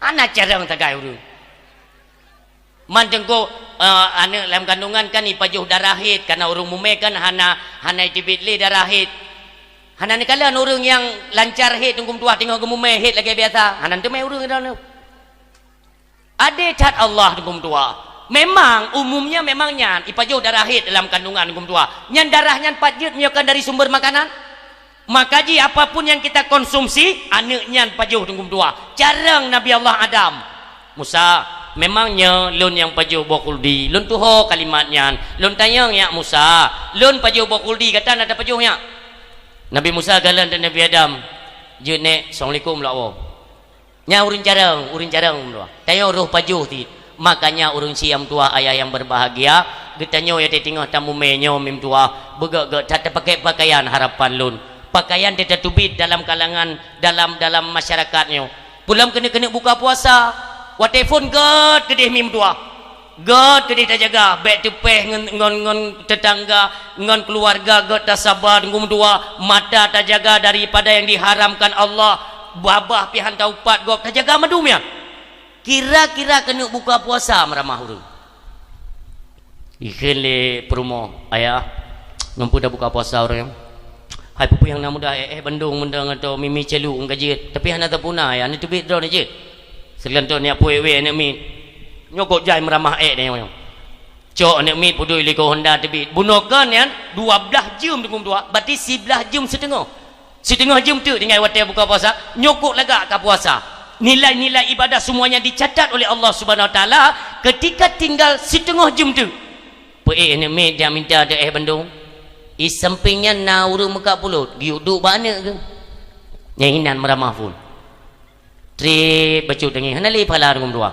Hana carông sagai ureuëng. Man teungku, eh, aneuk lam kandungan kan ipajoh darah haid, karena ureuëng mumè kan hana, hana iteubiet lé darah haid. Hana neukalon ureuëng nyang lancar haid teungku meutuwah teungoh geumumè haid lagèe biasa, hana teumè ureuëng droeneuh. Adé that Allah teungku meutuwah. Memang umumnya memang nyan ipajoh darah haid dalam kandungan teungku meutuwah. Nyan darah nyan pat jeuet meunyoe kon dari sumber makanan? Maka jih apapun yang kita konsumsi, aneuk nyan pajoh teungku meutuwah. Carông Nabi Allah Adam. Musa, memang nyoe lôn nyang pajoh boh khuldi, lôn tuho kalimat nyan, lôn tanyong nyak Musa, lôn pajoh boh khuldi, gata na tapajoh nyak? Nabi Musa galak dan Nabi Adam, jeuet nèk, assalamualaikum lak woe. Nyan ureuëng carông, ureuëng carông meutuwah. Tanyoe roh pajoh cit. Makanya ureuëng syiek meutuwah ayah yang berbahagia, geutanyoe nyang teungoh tamumè nyoe mi meutuwah, beugèt-gèt that tapakèk pakaian harapan lôn. Pakaian teutateubiet dalam kalangan, dalam, dalam masyarakat nyoe. Peulom keuneuk-keuneuk buka puasa, watèe phon gèt keudéh mi meutuwah. Gèt keudéh tajaga, bèk teupèh ngon, ngon, ngon teutangga, ngon keuluwarga gèt tasaba teungku meutuwah, mata tajaga daripada yang diharamkan Allah, babah pih han taupat gob, tajaga mandum nyan. Kira-kira keuneuk buka puasa meuramah ureuëng. Ikheun lé peurumoh, "Ayah, ngon peue tabuka puasa ureuëng?" "Hai, peue-peue nyang na mudah, éh, éh bandong mantong atau mi-mi calok ngon ka jeuet, tapi hana tapuna, Ayah, neuteubiet droeneuh jeuet." Seuleueng tu nyak puwèh-wèh aneuk miet. Nyoe kok jai meuramah ék nyoe. Cok aneuk miet peuduek likot honda teubiet. Bunoe kon nyan dua blaih jeuem teungku meutuwah, berarti siblaih jeuem siteungoh. Siteungoh jeuem teuk tinggai watèe buka puasa, nyoe kok lagak ka puasa. Nilai-nilai ibadah semuanya dicatat oleh Allah Subhanahu Wa Taala ketika tinggal siteungoh jeuem teuk. Peuék aneuk miet jak minta teuéh bandong. I sampéng nyan na ureuëng meukat pulot, geuyue duek bak aneuk geuh. Nyang inan meuramah phon. Trép bacut teungoh, hana lé pahala teungku meutuwah.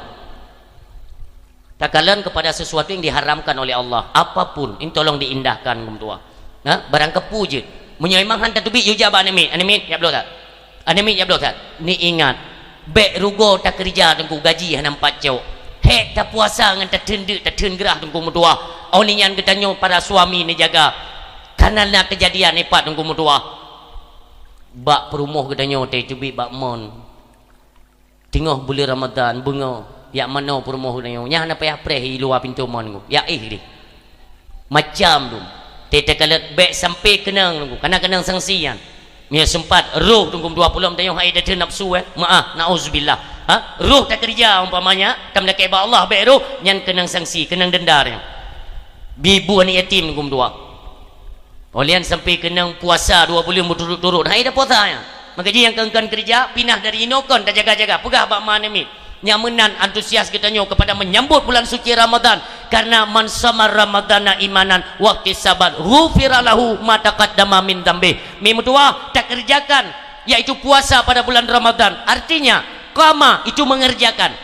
Takalon kepada sesuatu yang diharamkan oleh Allah, apapun, ini tolong diindahkan teungku meutuwah. Nah, barang kapeue jeuet. Meunyoe memang han tateubiet, yue jak bak aneuk miet, "Aneuk miet, jak bloe that. Aneuk miet, jak bloe that." Neuingat, bèk rugoe takeureuja teungku, gaji hana meupat cok. Hék tapuasa ngon tatheun deuk, tatheun grah teungku meutuwah. Óh lheueh nyan geutanyoe para suami neujaga. Kana na keujadian ipat teungku meutuwah. Bak peurumoh geutanyoe teubiet bak mon. Teungoh buleuen Ramadhan, beungoh, jak manoe peurumoh geutanyoe. Nyan hana payah preh i luwa pintoe mon teungku. Jak éh deh. Macam tu. Teuka lét bèk sampai keunong teungku. Kana keunong sanksi nyan. Meunyoe seumpat roh teungku dua puluh tanyoe hai tatheun nafsu, eh. Maah, nauzubillah. Ha? Roh takeureuja umpamanya, ka meulakèe bak Allah bèk roh, nyan keunong sanksi, keunong denda nyan. Bi bu aneuk yatim teungku dua. Óh lheueh nyan sampai keunong puasa dua buleuen beuturot-turot. Hai dah puasa nyan. Maka jih nyang kon-kon keureuja, pinah dari inoe kon tajaga-jaga. Peugah bak ma aneuk miet. Nyang meunan antusias geutanyoe kepada menyambut bulan suci Ramadan. Karena man shoma Ramadhana imanan wahtisaban ghufira lahu ma taqaddama min dzambih. Mi meutuwah takeureujakan, yaitu puasa pada bulan Ramadan. Artinya, qama itu mengerjakan.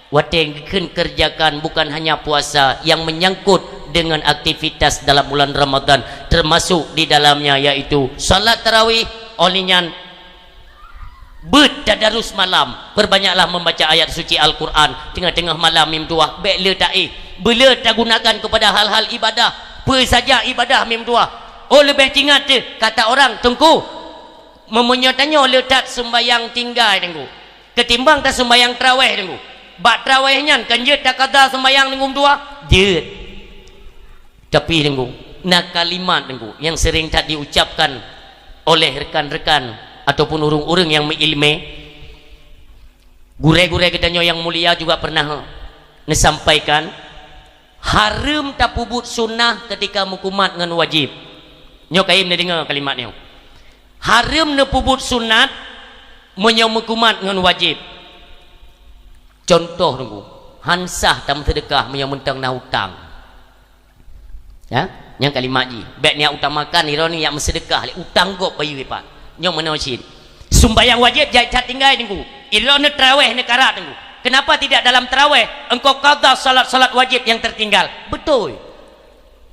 Watèe geukheun keureujakan bukan hanya puasa yang menyangkut dengan aktivitas dalam bulan Ramadan, termasuk di dalamnya yaitu salat tarawih, óh lheueh nyan beuet tadarus malam, perbanyaklah membaca ayat suci Al-Quran, teungoh-teungoh malam mi meutuwah, bèk le taéh, beu le tagunakan kepada hal-hal ibadah, peue saja ibadah mi meutuwah. Oh, leubeh teuingat teuh, kata orang, Teungku, meunyoe tanyoe le that sumbayang tinggai, Teungku. Ketimbang tasumbayang taraweh, Teungku. Bak taraweh nyan kan jeuet takada sumbayang, Teungku, meutuwah? Jeuet. Tapi, Teungku, na kalimat, Teungku, yang sering that diucapkan oleh rekan-rekan ataupun ureuëng-ureuëng yang meuileumé. Gurée-gurée geutanyoe yang mulia juga pernah neusampaikan, hareuem tapeubuet sunnah ketika meukumat ngon wajéb. Nyoe kayém neudeungoe kalimat nyoe. Hareuem neupeubuet sunat meunyoe meukumat ngon wajéb. Cuntoh, Teungku, han sah tameuseudeukah meunyoe mantong na utang. Ya, nyang kalimat jih. Bèk neuutamakan droeneuh nyang meuseudeukah lé utang gob bayeue pat. Nyoe meunoe cit. Sumbayang wajéb jai that tinggai, Teungku. Droeneuh taraweh neukarat, Teungku. Kenapa tidak dalam taraweh engkau qada salat-salat wajéb yang tertinggal? Betul.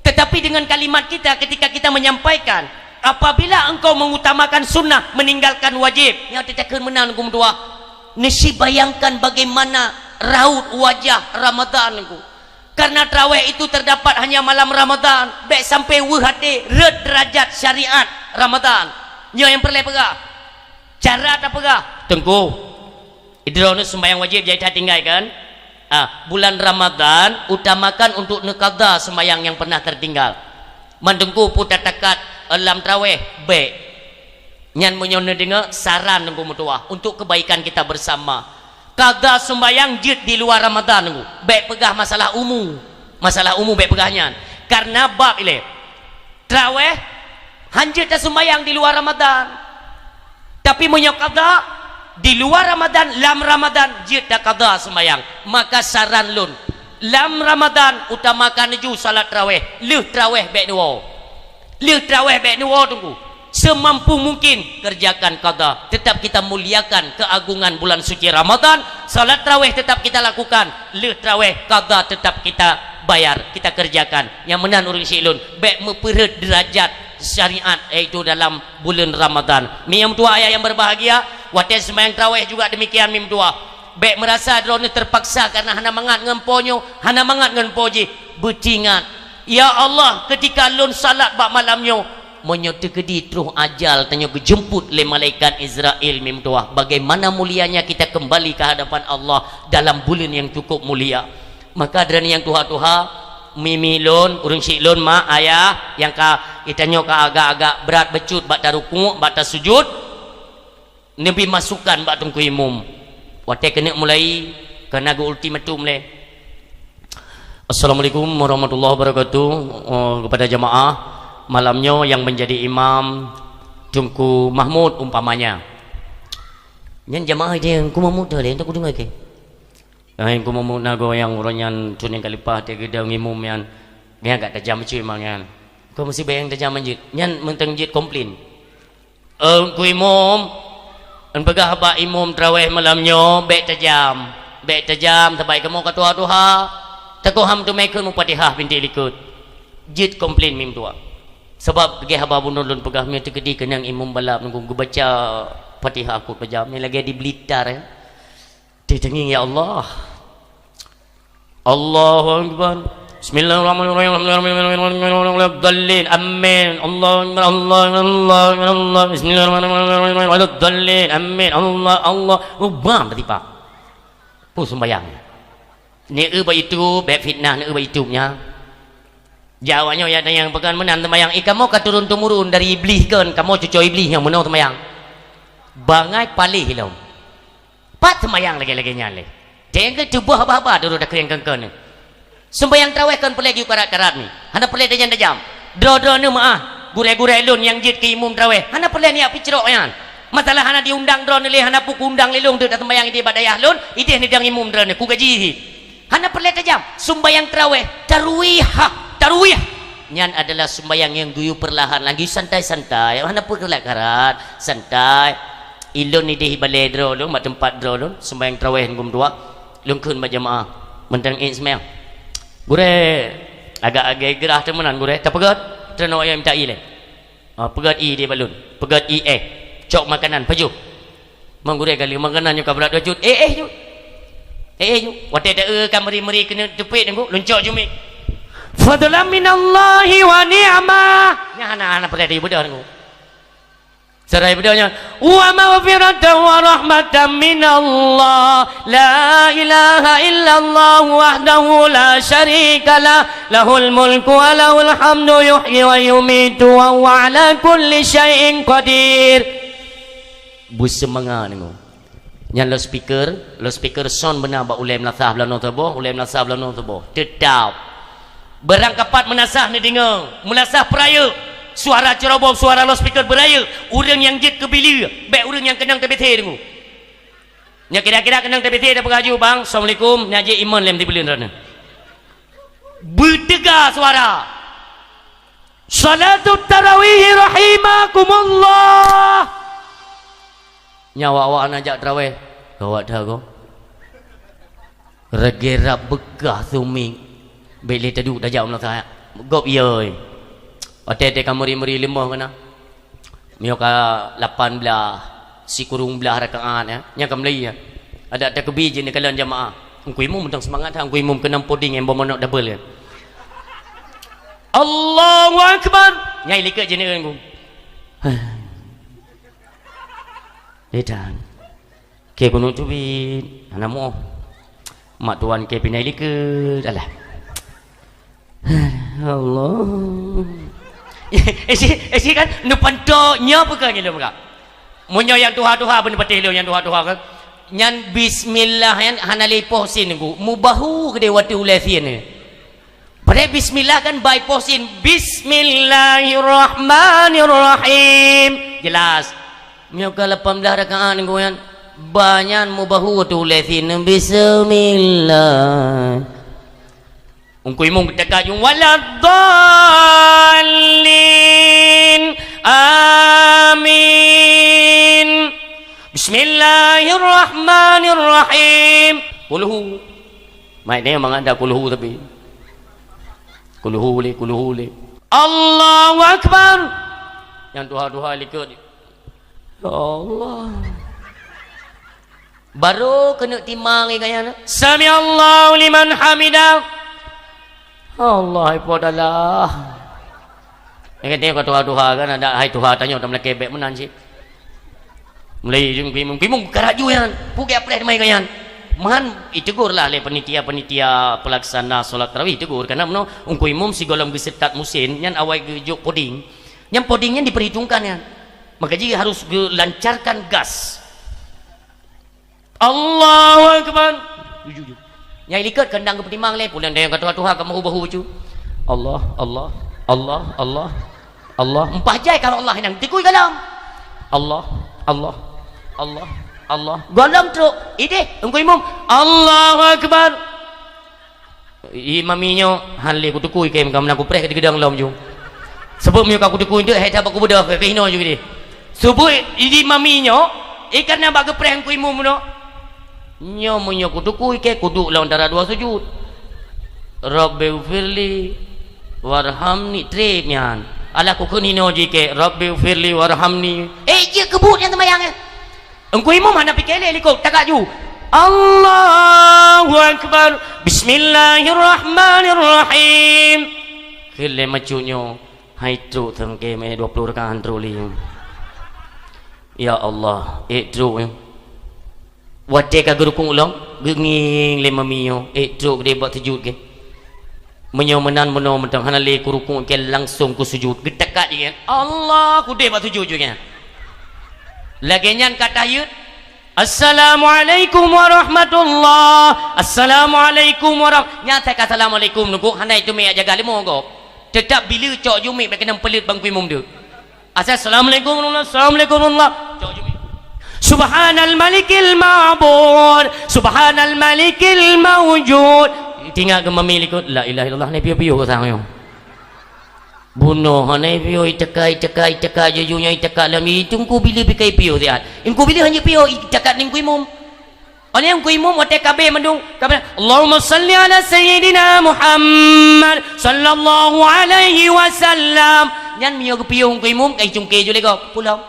Tetapi dengan kalimat kita, ketika kita menyampaikan, apabila engkau mengutamakan sunnah, meninggalkan wajib, nyoe teutakheun meunan, Teungku, meutuwah. Neusi bayangkan bagaimana raut wajah Ramadan, Teungku. Karena traweh itu terdapat hanya malam Ramadan, bèk sampai weueh até, rhot deurajat syariat Ramadan. Nyoe nyang peureulèe peugah. Cara tapeugah, Teungku, droeneuh seumbahyang wajéb jai tatinggai kan? Ah, bulan Ramadan utamakan untuk neuqadha seumbahyang nyang pernah tertinggal. Man Teungku peue tatakat, eh, lam traweh, bèk. Nyan meunyoe neudeungoe saran Teungku meutuwah untuk kebaikan kita bersama. Qadha seumbahyang jeuet di luwa Ramadan Teungku. Bèk peugah masalah umu. Masalah umu bèk peugah nyan. Karena bab ilèe. Traweh han jeuet taseumbahyang di luwa Ramadan. Tapi meunyoe qadha di luwa Ramadan, lam Ramadan jeuet taqadha seumbahyang. Maka saran lôn, lam Ramadan utamakan laju salat traweh, lheueh traweh bèk neuwoe. Lheueh traweh bèk neuwoe Teungku. Semampu mungkin kerjakan qadha. Tetap kita muliakan keagungan bulan suci Ramadan. Salat traweh tetap kita lakukan. Lheueh traweh qadha tetap kita bayar, kita kerjakan. Nyang meunan ureueng syiek lôn, bèk meupeurhot deurajat syariat, yaitu dalam buleuen Ramadan. Mi nyang meutuwah ayah nyang berbahagia, watèe seumbahyang traweh juga demikian mi meutuwah. Bèk meurasa droeneuh terpaksa karena hana mangat ngon po nyoe, hana mangat ngon po jih. Beuingat, "Ya Allah, ketika lôn salat bak malam nyoe, meunyoe teukeudi troh ajal tanyoe geujemput lé malaikat Izrail mi meutuwah, bagaimana mulianya kita kembali ke hadapan Allah dalam buleuen nyang cukup mulia." Maka droeneuh nyang tuha-tuha, mimi lôn, ureueng syiek lôn, mak, ayah, nyang ka geutanyoe ka agak-agak brat bacut bak tarukuk, bak tasujud, neubri masukan bak Teungku Imum. Watèe keuneuk mulai, ka na geu-ultimatum lé. Assalamualaikum warahmatullahi wabarakatuh. Oh, kepada jamaah, malam nyoe yang menjadi imam Teungku Mahmud umpamanya. Nyan jamaah idéh Teungku Mahmud tu lé, entah kudeungoe ke? Hai, Teungku Mahmud na goe nyang uroe nyan Senin Khalifah teugeudong imum nyan. Nyan agak tajam bacut memang nyan. Kok meusti bèk nyang tajam jeuet. Nyan mantong jeuet komplain. Eh, Teungku Imum, neupeugah bak imum traweh malam nyoe bèk tajam. Bèk tajam, sabai kamoe ka tuha-tuha. Takot han teumé kheun meufatihah bintik likot. Jeuet komplain mi meutuwah. Sabab geuh haba bunoe lôn peugah, meunyoe teukeudi keunong imum balap nunggu geubaca Fatihah kot tajam. Nyan lagèe di Blitar, ya. Teuteungieng, ya Allah. Allahu Akbar. Bismillahirrahmanirrahim. Alhamdulillahirabbil alamin. Amin. Allahu Akbar. Allahu Akbar. Allahu Akbar. Bismillahirrahmanirrahim. Waladdallin. Amin. Allah, Allah. Ubah bertipa. Peue seumbahyang. Neu bak YouTube, bèk fitnah neu bak YouTube nyan. Jaweueb nyoe ya, nyang peugah meunan seumbahyang. Eh, kamoe ka turun-temurun dari Iblih kon, kamoe cucoe Iblih nyang meunoe seumbahyang. Bangai paléh lom. Pat seumbahyang lagèe-lagèe nyan lé. Jangan ke tuboh haba-haba dulu dah kering kengkeng ni. Seumbahyang traweh kon peureulèe geuyue karat-karat ni. Hana peureulèe tajam-tajam. Droe-droe neuh meu'ah, gurèe-gurèe lôn nyang jeuet keu imum traweh. Hana peureulèe neujak picrok nyan. Masalah hana diundang droe neuh lé, hana peuundang lé lôn teuk taseumbahyang idéh bak dayah lôn, idéh neudong imum droe neuh, kugaji hi. Hana peureulèe tajam. Seumbahyang traweh, tarwihah, tarwih. Nyan adalah seumbahyang nyang geuyue peurlahan lagi, santai-santai. Hana peureulèe karat, santai. Ilôn idéh ibalèe droe lôn, bak teumpat droe lôn, seumbahyang traweh ngum dua. Lôn kheun bak jamaah, mantong ék seumbahyang. Gurèe, agak-agak gerah teuk meunan gurèe, tapeugöt, teunoe nyang minta ie lé. Ah, peugöt ie di balon, peugöt ie éh. Cok makanan, pajoh. Mang gurèe kali makanan nyoe ka brat bacut. Éh, éh ju. Éh, éh ju. Watèe taeu ka meuri-meuri keuneuk teupék nunggu, lôn cok ju miet. Fadlan minallahi wa ni'mah. Nyan hana, hana peugah di beudôh nunggu. Sarai beudôh nyan, "Wa maghfiratan wa rahmatan minallah, la ilaha illallah wahdahu la syarika lah, lahul mulku wa lahul hamdu yuhyi wa yumitu wa huwa ala kulli syai'in qadir." Beuseumangat nyoe. Nyan loudspeaker, loudspeaker sound beuna bak ulèe meulasah blah noe saboh, ulèe meulasah blah noe saboh. Teutap. Barang kapat meunasah neudeungoe, meulasah peurayeuk, suara ceureuboh, suara loudspeaker beurayeuk, ureueng nyang jeuet keu bileue, bèk ureueng nyang keunong TBC deungoe. Nyang kira-kira keunong TBC tapeugah ju, "Bang, assalamualaikum," nyan jih imeun lé meuti buleuen droeneuh. Beuteuga suara. Salatut tarawih rahimakumullah. Nyan awak-awak hana jak traweh. Gawat that goe. Reugee rab beukah sumi. Bèk lé taduek tajak meulasah. Gob ie. Watèe-watèe ka meuri-meuri leumoh keunan. Meunyoe ka lapan blaih, sikureueng blaih rakaat, ya. Nyan ka meuli, ya. Adak takeubi jih neukalon jamaah. Teungku Imum mantong seumangat that, Teungku Imum keunong puding nyang boh manok double kan. Allahu Akbar. Nyang likot jeuet ngon ku. Letan. Keu kunut teubiet, hana muoh. Mak tuan keu pinai likot, alah. Allah. Isi, isi kan, neupantok nyoe peue keu nyoe lom ka. Meunyoe nyang tuha-tuha, beuneupatéh lôn nyang tuha-tuha kan. Nyan bismillah nyan hana lé poh sin Teungku. Mubahu keudeh watèe ulèe sin. Padahai bismillah kan ba i poh sin. Bismillahirrahmanirrahim. Jelas. Meunyoe ka lapan blah rakaat Teungku nyan, ba nyan mubahu watèe ulèe sin. Bismillah. Teungku Imum geutaka ju, "Waladdallin. Amin. Bismillahirrahmanirrahim. Kulhu." Mai nyoe mangat dak kulhu tapi. Kulhu lé, kulhu lé. Allahu Akbar. Nyang tuha-tuha likot. Ya Allah. Barô keuneuk timang lé gaya na. Sami'allahu liman hamidah. Allah, hai Po Allah. Nyang kata ka tuha-tuha kan, ada hai tuha tanyoe tam lakèe bèk meunan cit. Mulai ujong Teungku Imum, Teungku Imum karaju nyan. Peue geupreh teumai gaya nyan. Man itegur lah lé panitia-panitia pelaksana solat tarawih, itegur. Karena meunoe Teungku Imum sigohlom geuseutôt mesin, nyan awai geujok puding. Nyan puding nyan diperhitungkan nyan. Maka jih harus geulancarkan gas. Allahu Akbar. Ju, ju, ju. Nyang likot keundang geupeutimang lé, pulan dayang ka tuha-tuha ka mubahu bacut. Allah, Allah, Allah, Allah, Allah. Meupaih jai kalau Allah nyan, tikui gohlom. Allah, Allah, Allah, Allah. Gohlom trok. Idéh, Teungku Imum. Allahu Akbar. I mami nyoe, han lé kuteukui kèe, meuka meunan kupreh ka digeudong lom ju. Seubut meunyoe ka kuteukui teuk, hai that bak kubeudôh, keuh inoe ju deh. Seubut i mami nyoe, i ka na bak geupreh Teungku Imum nyoe. Nyoe meunyoe kuteukui kèe, kuduek lam antara dua sujud. Rabbighfirli warhamni, trép nyan. Alah kukheun inoe jih kèe, Rabbighfirli warhamni. Eh, jeuet keu buet nyang seumayang, eh. Teungku Imum hana pike lé likot, tagak ju. Allahu Akbar. Bismillahirrahmanirrahim. Kheun lé macut nyoe, hai trok teungke meu'èk dua ploh rakaat trok lé. Ya Allah, èk trok nyoe. Watèe ka geurukuk lom, geungieng lé mami nyoe, èk trok geudeh bak sujud kèe. Meunyoe meunan meunoe mantong hana lé kurukuk kèe langsong kusujud. Geutakat jih nyan. Allah, kudeh bak sujud jih nyan. Lagèe nyan ka tahiyat. Assalamualaikum warahmatullah. Assalamualaikum warah-, nyan asai ka assalamualaikum Teungku, hana itumeuk jaga leumo gob. Teutap bila cok ju mic bèk keunong peuleut bak Teungku Imum deuek. Asai, "Assalamualaikum warahmatullah, assalamualaikum warahmatullah." Cok ju mic. "Subhanal malikil ma'bud, subhanal malikil maujud." Teuingat keu mami likot, "La ilaha illallah, nyan piôh-piôh keu sang nyoe." Bunoe hana piôh, iteuka, iteuka, iteuka, jujur nyoe iteuka lam, i Teungku bila pike piôh siat. Teungku bila hanjeuet piôh, iteuka Teungku Imum. Óh lheueh Teungku Imum watèe ka abéh mandum, ka abéh, "Allahumma shalli ala Sayyidina Muhammad sallallahu alaihi wasallam." Nyan meunyoe geupiôh Teungku Imum, ka icungke ju lé gob, pulang.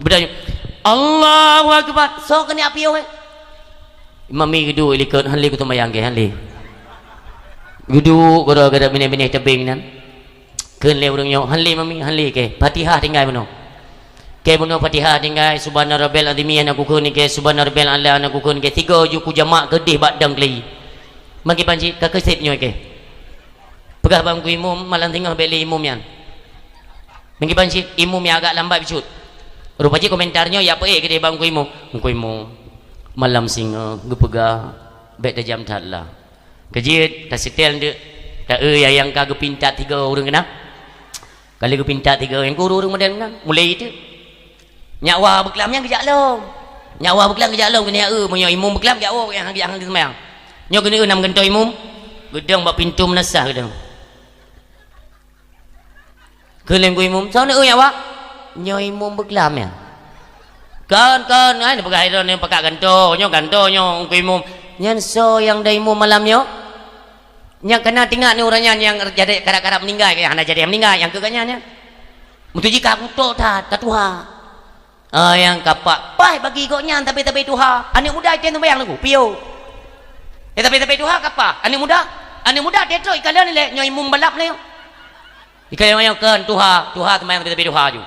Beudôh nyoe, "Allahu Akbar." Soe keuneuk piôh, eh? Mami geuduek likot, han lé kuteumbayang kèe, han lé. Geuduek, gara-gara binéh-binéh teubieng nyan. Kheun lé ureueng nyoe, "Han lé mami, han lé kèe. Fatihah tinggai bunoe." Kèe bunoe Fatihah tinggai, "Subhana Rabbiyal Azimi" hana kukheun kèe, "Subhana Rabbiyal A'la" hana kukheun kèe. Sigoe ju kujamak keudeh bak dang keulayi. Mangkèe ban cit, ka keusép nyoe kèe. Peugah bak Teungku Imum, malam singoh bèk lé imum nyan. Mangkèe ban cit, imum nyang agak lambat bacut. Rupa jih komentar nyoe jak peuék keudeh bak Teungku Imum. "Teungku Imum, malam singoh geupeugah bèk tajam that lah." Keujeuet, taseutèl deuek, ta-eu nyang ka geupintat tiga ureueng keunan. Ka lheueh geupintat tiga, nyang ka ureueng-ureueng model keunan, mulai itu. Nyak wa beuklam nyan geujak lom. Nyak wa beuklam geujak lom, keuneuk eu, meunyoe imum beuklam geujak woe, nyang, nyang geuseumayang. Nyoe keuneuk eu nam gantoe imum, geudong bak pintoe meunasah geudong. Kheun lé Teungku Imum, "Soe neuk eu nyak wa?" "Nyoe imum beuklam nyan." "Kon, kon, ai neupeugah droeneuh pakat gantoe, nyoe gantoe nyoe Teungku Imum." "Nyan soe nyang dong imum malam nyoe?" Nyang keunan teuingat nyoe ureueng nyan nyang jadi karab-karab meuninggai, hana jadi meuninggai, nyang keu gobnyan nyan. Meuteuji ka kutok that, ka tuha. Ah, nyang ka pat, paih bagi gobnyan tabe-tabe tuha. Aneuk muda itém seumayang lagu, piôh. Eh, tapi, tapi tuha kapa? Aneuk muda? Aneuk muda, dia trok ikalon ilèe, nyoe imum balap lé. Ikalon nyoe kan tuha, tuha seumayang tapi, tapi tuha ju.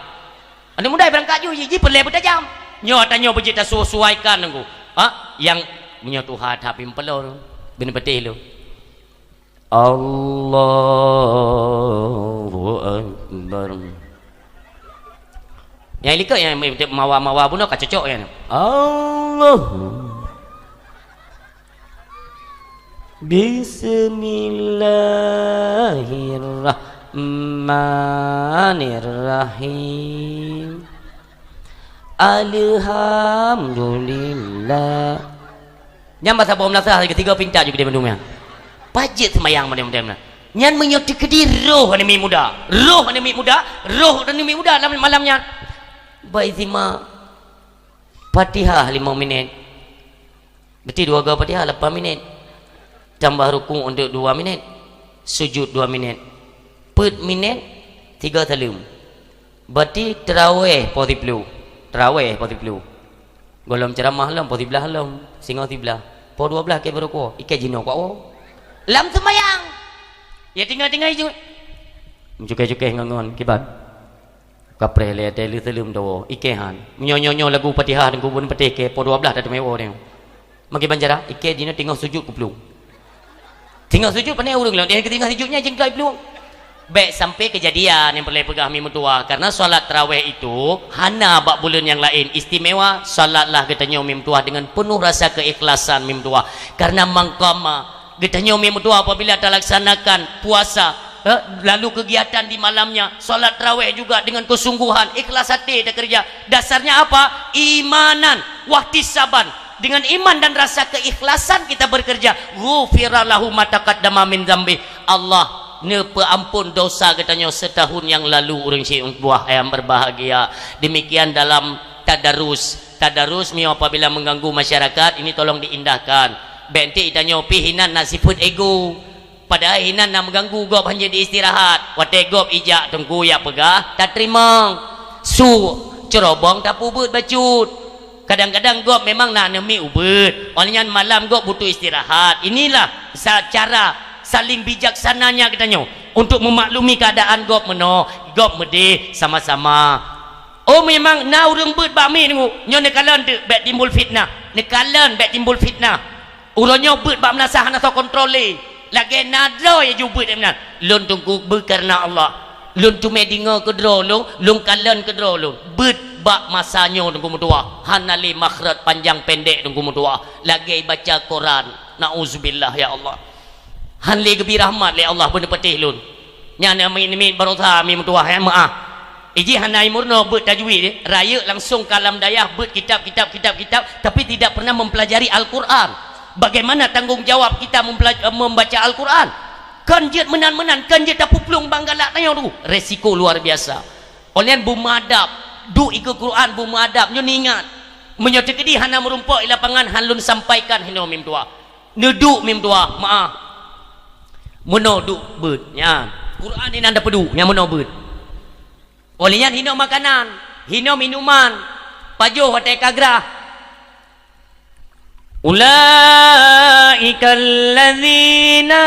Aneuk muda berangkat ju, ji, ji peureulèe beutajam. Nyoe ata nyoe beujeuet tasuai-suaikan nunggu. Ha? Nyang meunyoe tuha tapi meupeulon, beuneupeutéh lôn. Allahu Akbar. Nyang likot nyang mawa-mawa bunoe ka cocok nyan. Allah. Bismillahirrahmanirrahim. Alhamdulillah. Nyan basa boh meulasah lagèe tiga pinta ju keudéh mandum nyan. Pajan seumayang mandum-mandum nyan. Nyan meunyoe teukeudi roh aneuk miet muda. Roh aneuk miet muda, roh aneuk miet muda lam malam nyan. Bak istimewa Fatihah limong minit. Berarti dua go Fatihah lapan minit. Tambah rukuk untuk dua minit. Sujud dua minit. Peuet minit, tiga saleuem. Berarti tarawih poh siploh. Tarawih poh siploh. Gohlom ceuramah lom, poh siblaih lom, singoh siblaih. Poh dua blaih kèe beurukuk, ikèe jinoe kuat woe. Lam seumayang. Ya tinggai-tinggai ju. Mencukèh-cukèh ngon-ngon, kiban. Kapreh lé até lheueh saleuem dawa, ikèe han. Meunyoe nyoe-nyoe lagu Fatihah teungku beuneupeutéh kèe, poh dua blaih tateumé woe nyoe. Meukiban cara, ikèe jinoe teungoh sujud kuplueng. Teungoh sujud, pane ureueng lom, di teungoh sujud nyan jeuet plueng. Bèk sampai keujadian nyang peureulèe peugah mi meutuwah, karena salat tarawih itu hana bak buleuen nyang laén, istimewa salatlah geutanyoe mi meutuwah dengan penuh rasa keikhlasan mi meutuwah. Karena mangkama geutanyoe mi meutuwah apabila talaksanakan puasa, eh, lalu kegiatan di malamnya, salat tarawih juga dengan kesungguhan, ikhlas hati takeureuja. Dasarnya apa? Imanan wahtisaban. Dengan iman dan rasa keikhlasan kita bekerja, ghufira lahu ma taqaddama min dzambi. Allah neupeuampon dosa geutanyoe setahun nyang lalu, ureueng syik buah nyang berbahagia. Demikian dalam tadarus. Tadarus meunyoe apabila mengganggu masyarakat, ini tolong diindahkan. Bèk enteuk tanyoe pih inan na sifeuet ego. Padahai inan na meuganggu gob hana diistirahat. Watèe gob ijak teungku jak peugah, tateurimong. Su, ceurobong tapeubuet bacut. Kadang-kadang gob memang na aneuk miet ubeut. Óh lheueh nyan malam gob butuh istirahat. Inilah sa-, cara saling bijaksananya geutanyoe untuk memaklumi keadaan gob meunoe, gob meudéh sama-sama. Oh, memang na ureueng beuet bak mi teungku. Nyoe neukalon teuk bèk timbul fitnah. Neukalon bèk timbul fitnah. Uroe nyoe beuet bak meunasah hana soe kontrol lé. Lagèe na droe ju beuet meunan. Lôn teungku beuet kareuna Allah. Lôn teumé deungö keu droe lôn, lôn kalon keu droe lôn. Beuet bak masa nyoe teungku meutuwah. Hana lé makhraj panjang pendek teungku meutuwah. Lagèe baca Quran. Nauzubillah ya Allah. Han lé geubri rahmat lé Allah beuneupeutéh lôn. Nyan miet-miet baroesa mi meutuwah, eh, meu'ah. Iji hana meurunoe beuet tajwid, eh. Rayeuk langsung ka lam dayah beuet kitab, kitab, kitab, kitab, tapi tidak pernah mempelajari Al-Quran. Bagaimana tanggung jawab kita mempela-, eh, membaca Al-Quran? Kon jeuet meunan-meunan, kon jeuet tapeuplueng bang galak tanyoe tu. Resiko luar biasa. Óh lheueh nyan beumeuadab, duek ikeue Quran beumeuadab, nyoe neuingat. Meunyoe teukeudi hana meurumpok i lapangan, han lôn sampaikan hinoe mi meutuwah. Neuduek mi meutuwah, meu'ah. Meunoe duek beuet, nyan. Quran inan tapeuduek, nyan meunoe beuet. Óh lheueh nyan hinoe makanan, hinoe minuman, pajoh watèe ka grah. Ulaikal ladzina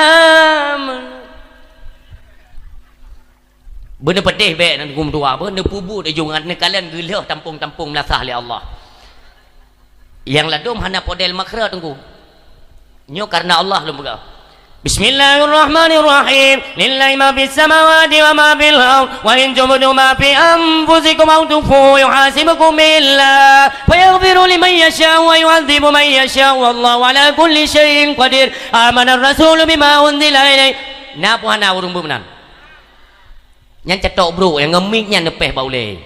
amanu. Beuneupeutéh bèk nan teungku meutuwah, beuneupeubuet ujong neukalon geulheueh tampông-tampông meulasah lé Allah. Nyang ladôm hana podel makhraj teungku. Nyoe kareuna Allah lôn peugah. Bismillahirrahmanirrahim. Lillahi ma fis samawati wa ma fil ard. Wa in tubdu ma fi anfusikum aw tukhfuhu yuhasibukum billah. Fa yaghfiru liman yasha wa yu'adzibu man yasha. Wallahu ala kulli syai'in qadir. Amanar rasulu bima unzila ilaihi. Na peue hana ureueng beuet meunan? Nyan catok brôk, nyang ngon mic nyan leupeh bak ulèe.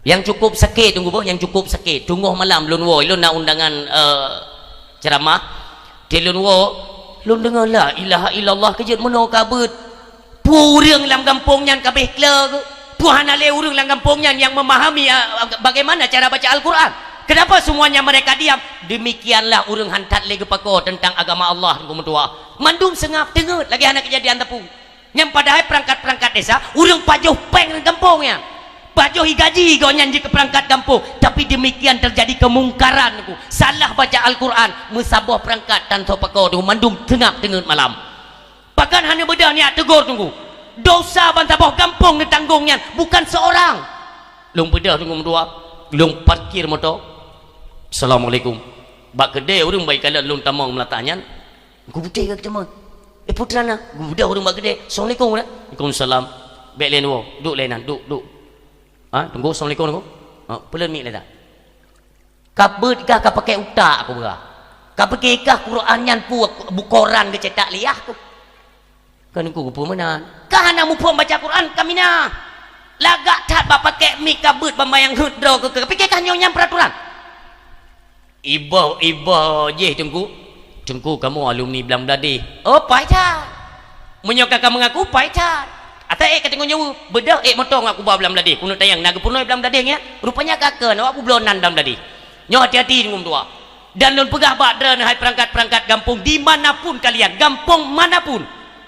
Nyang cukup sakét, teungku boh, nyang cukup sakét. Teungoh malam lôn woe, lôn na undangan, eh, ceuramah. Di lôn woe, lôn deungö la ilaha illallah keujeuet meunoe ka beuet. Peue ureueng lam gampông nyan ka abéh kle geuh. Peue hana lé ureueng lam gampông nyan nyang memahami, eh, bagaimana cara baca Al-Quran. Kenapa semuanya mereka diam? Demikianlah ureueng han that lé geupakoe teuntang agama Allah, teungku meutuwah. Mandum seungab teungeut lagèe hana keujadian teupeu. Nyang padahai peurangkat-peurangkat desa, ureueng pajoh péng lam gampông nyan. Pajoh igaji gobnyan jeuet keu peurangkat gampông, tapi demikian terjadi kemungkaran, Teungku. Salah baca Al-Quran, meusaboh peurangkat tan soe pakoe, Teungku, mandum seungab teungeut malam. Pakon hana beudôh neujak teugor, Teungku? Dosa ban saboh gampông neutanggong nyan, bukan seorang. Lôn beudôh, Teungku, meutuah, lôn parkir moto. Assalamualaikum. Bak keudè ureueng bak ikalon lôn tamong meulatah nyan. Geuputéh ka geuteumé. "Eh, peue teuma na?" Geubeudôh ureueng bak keudè. "Assalamualaikum, Wan." "Waalaikumsalam." "Bèk lé neuwoe. Duek lé nan. Duek, duek." "Ha, Teungku, assalamualaikum, Teungku." "Ha, peue lôn miet lé that?" "Ka beuet kah ka pakai utak," aku peugah. "Ka pike kah Quran nyan peue bukoran geucetak lé yah keuh?" Kan Teungku geupeu meunan. Ka hana muphom baca Quran, ka mina. Lagak that bak pakai mik ka beuet ban manyang heuet droe keuh, ka pike kah nyoe nyan peuraturan? Iboh-iboh jih Teungku. "Teungku, kamoe alumni Blang Bladeh." "Oh, pai that. Meunyoe ka, ka meungaku, pai that. Ata ék ka teungoh nyoe, beudôh ék moto ngon aku ba Blang Bladeh. Keuneuk tanyong na geupeunoh Blang Bladeh nyan. Rupanya ka keu, awak peubloe nan Blang Bladeh." Nyoe hati-hati, Teungku meutuah. Dan lôn peugah bak droeneuh, hai peurangkat-peurangkat gampông di mana pun kalian, gampông mana pun.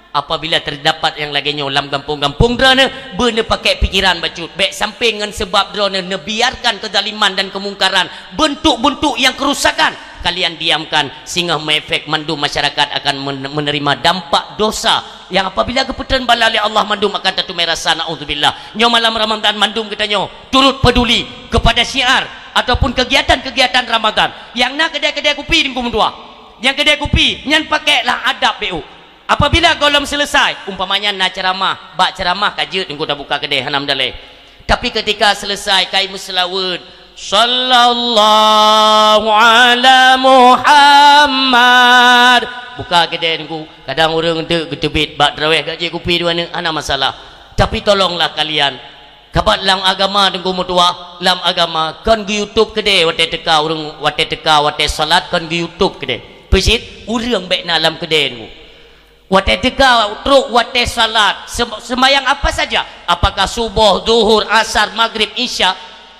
Apabila terdapat nyang lagèe nyoe lam gampông-gampông droeneuh, beu neupaké pikeran bacut. Bèk sampai ngon seubab droeneuh neubiarkan keuzaliman dan kemungkaran, beuntuk-beuntuk nyang kerusakan kalian diamkan, singoh meuefek mandum masyarakat akan men-, menerima dampak dosa nyang apabila geupeutrön bala lé Allah mandum akan tateumé rasa, naudzubillah. Nyoe malam Ramadhan mandum geutanyoe turut peduli kepada syiar ataupun kegiatan-kegiatan Ramadhan. Nyang na keudè-keudè kupi, Teungku meutuah. Nyang keudè kupi, nyan pakailah adab beu. Apabila gohlom selesai, umpamanya na ceramah, bak ceramah ka jeuet Teungku tabuka keudè hana meudalèh. Tapi ketika selesai, kai meuseulaweuet, "Sallallahu ala Muhammad." Buka keudè Teungku. Kadang ureueng teuk geuteubiet bak tarawèh ka jeuet kupi dua neuk, hana masalah. Tapi tolonglah kalian, Kabat lam agama, Teungku meutuah, lam agama kon geu-YouTube keudè watèe teuka ureueng, watèe teuka, watèe salat kon geu-YouTube keudè. Peue cit, ureueng bèk na lam keudè, Teungku. Watèe teuka trok watèe salat, sem-, sembahyang apa saja, apakah suboh, zuhur, asar, magrib, isya,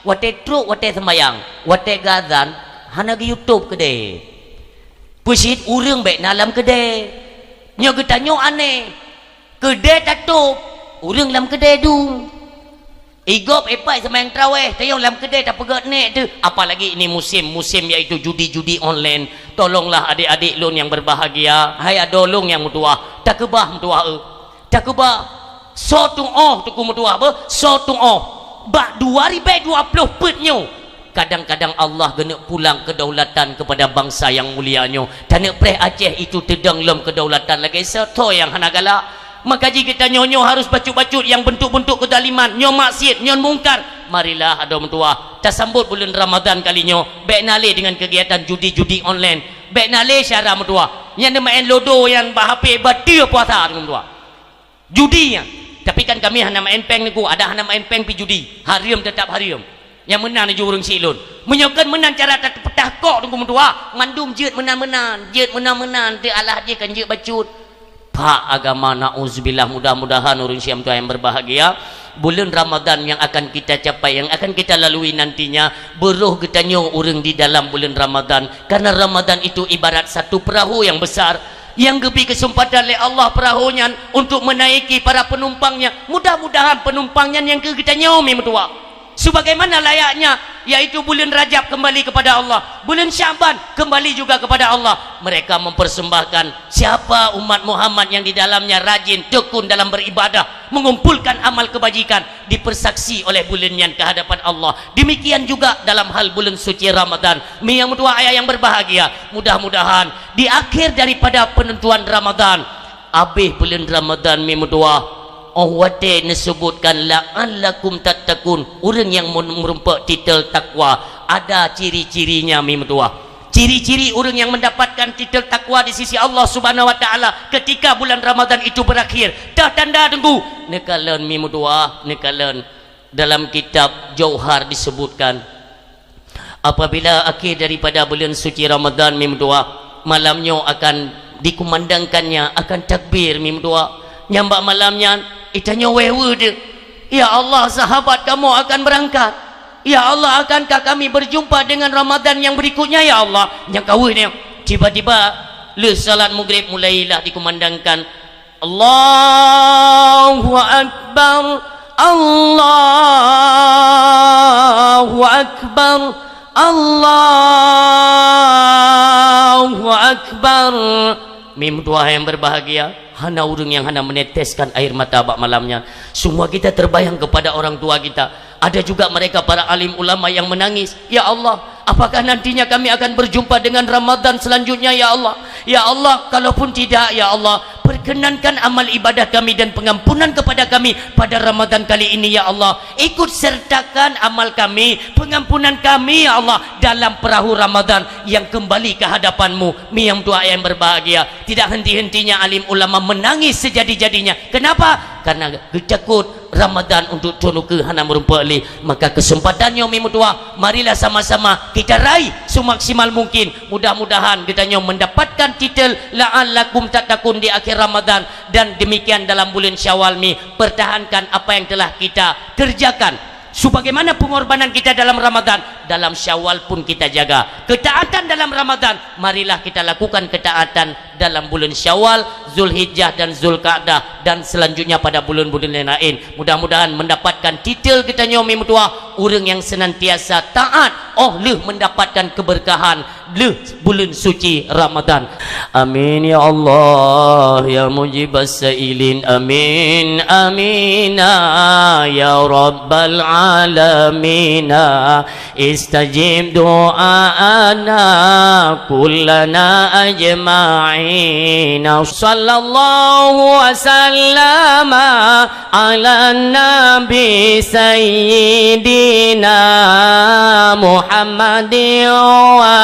watèe trok watèe sembahyang, watèe geuazan, hana geu-YouTube keudè. Peue cit, ureueng bèk na lam keudè. Nyoe geutanyoe aneh. Keudè tatôp, ureueng lam keudè dum. Igob ipai seumayang tarawèh, tayong lam keudè tapeugöt nèk teuh. Apalagi ini musim, musim yaitu judi-judi online. Tolonglah adik-adik lôn nyang berbahagia, hai adoe lôn nyang meutuah, takeubah meutuah eu. Takeubah, soe tuoh Teungku meutuah beuh, soe tuoh. Bak dua ribèe dua ploh peuet nyoe, kadang-kadang Allah geuneuk pulang kedaulatan kepada bangsa nyang mulia nyoe. Taneuk preh Aceh itu teudong lom kedaulatan lagèe soe nyang hana galak. Maka jih geutanyoe nyoe harus bacut-bacut nyang beuntuk-beuntuk keuzaliman, nyoe maksiet, nyoe mungkar. Marilah adoe meutuah, tasambot buleuen Ramadhan kali nyoe, bèk na lé deungon kegiatan judi-judi online. Bèk na lé syara meutuah. Nyan neumaén ludo nyan bak H P, bateue puasa Teungku meutuah. Judi nyan. Tapi kan kami hana maén péng Teungku, adak hana maén péng pih judi. Hareuem teutap hareuem. Nyang meunan ju ureueng si lôn. Meunyoe kon meunan cara ta-, tapeutah kok Teungku meutuah, mandum jeuet meunan-meunan, jeuet meunan-meunan, teuh alah jih kan jeuet bacut. Pak agama, naudzubillah, mudah-mudahan ureueng si meutuah nyang berbahagia, buleuen Ramadhan yang akan kita capai, yang akan kita lalui nantinya, beuroh geutanyoe ureueng di dalam buleuen Ramadhan. Karena Ramadhan itu ibarat satu perahu yang besar. Nyang geubri keuseumpatan lé Allah peurahô nyan untuk menaiki para penumpangnya. Mudah-mudahan penumpang nyan nyang keu geutanyoe mi meutuah. Sebagaimana layaknya, yaitu buleuen Rajab kembali kepada Allah, buleuen Sya'ban kembali juga kepada Allah. Mereka mempersembahkan siapa umat Muhammad yang di dalamnya rajin, tekun dalam beribadah, mengumpulkan amal kebajikan, dipersaksi oleh buleuen nyan ke hadapan Allah. Demikian juga dalam hal buleuen suci Ramadhan. Mi nyang meutuah ayah yang berbahagia, mudah-mudahan di akhir daripada penentuan Ramadhan, abéh buleuen Ramadhan mi meutuah, oh watèe neuseubutkan la'allakum tattaqun, ureueng nyang meu-, meurumpok titel takwa, ada ciri-cirinya mi meutuah. Ciri-ciri ureueng nyang mendapatkan titel takwa di sisi Allah Subhanahu wa Taala ketika bulan Ramadhan itu berakhir. Teuh tanda Teungku, neukalon mi meutuah, neukalon dalam kitab Jauhar disebutkan, apabila akhir daripada buleuen suci Ramadhan mi meutuah, malam nyoe akan dikumandangkannya, akan takbir mi meutuah. Nyang bak malam nyan, geutanyoe wèh-wèh teuh, "Ya Allah, sahabat kamoe akan berangkat. Ya Allah, akankah kami berjumpa dengan Ramadhan yang berikutnya, ya Allah?" Nyang ka wèh nyoe, tiba-tiba lheueh salat Maghrib mulailah dikumandangkan, "Allahu Akbar, Allahu Akbar, Allahu Akbar. Mimeutuah yang berbahagia, hana ureuëng nyang hana meneteskan air mata bak malam nyan. Semua kita terbayang kepada orang tua kita. Ada juga mereka para alim ulama yang menangis. Ya Allah, apakah nantinya kami akan berjumpa dengan Ramadan selanjutnya, ya Allah? Ya Allah, kalaupun tidak, ya Allah, perkenankan amal ibadah kami dan pengampunan kepada kami pada Ramadan kali ini, ya Allah. Ikut sertakan amal kami, pengampunan kami, ya Allah, dalam perahu Ramadan yang kembali ke hadapan-Mu. Mimeutuah yang berbahagia, tidak henti-hentinya alim ulama menangis sejadi-jadinya. Kenapa? Karena geutakot Ramadan untuk thôn ukeue hana meurumpok lé. Maka kesempatan nyoe mimeutuah, marilah sama-sama kita raih semaksimal mungkin. Mudah-mudahan geutanyoe mendapatkan titel La'allakum Tattaqun di akhir Ramadan, dan demikian dalam bulan Syawal mi, pertahankan apa yang telah kita kerjakan. Sebagaimana pengorbanan kita dalam Ramadan, dalam Syawal pun kita jaga. Ketaatan dalam Ramadan, marilah kita lakukan ketaatan dalam bulan Syawal, Zulhijjah dan Zulkaadah, dan selanjutnya pada bulan-bulan yang lain. Mudah-mudahan mendapatkan titel geutanyoe mimeutuah, ureuëng yang senantiasa taat óh lheueh mendapatkan keberkahan lheueh bulan suci Ramadan. Amin ya Allah ya mujibas sailin. Amin, amina ya rabbal alamina. Istajib du'aana kullana ajma'ina. Sallallahu wa sallama ala nabi sayyidina Muhammadin wa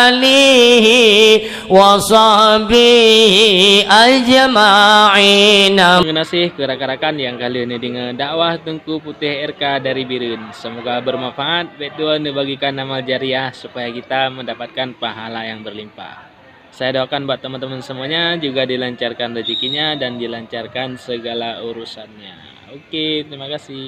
alihi wa sahbihi ajma'in. Terima kasih ke rakan-rakan yang ka lheueh neudeungoe dakwah Teungku Putéh R K dari Bireuen. Semoga bermanfaat. Bék tuan neubagikan amal jariah supaya kita mendapatkan pahala yang berlimpah. Saya doakan buat teman-teman semuanya juga dilancarkan rezekinya dan dilancarkan segala urusannya. Oke, terima kasih.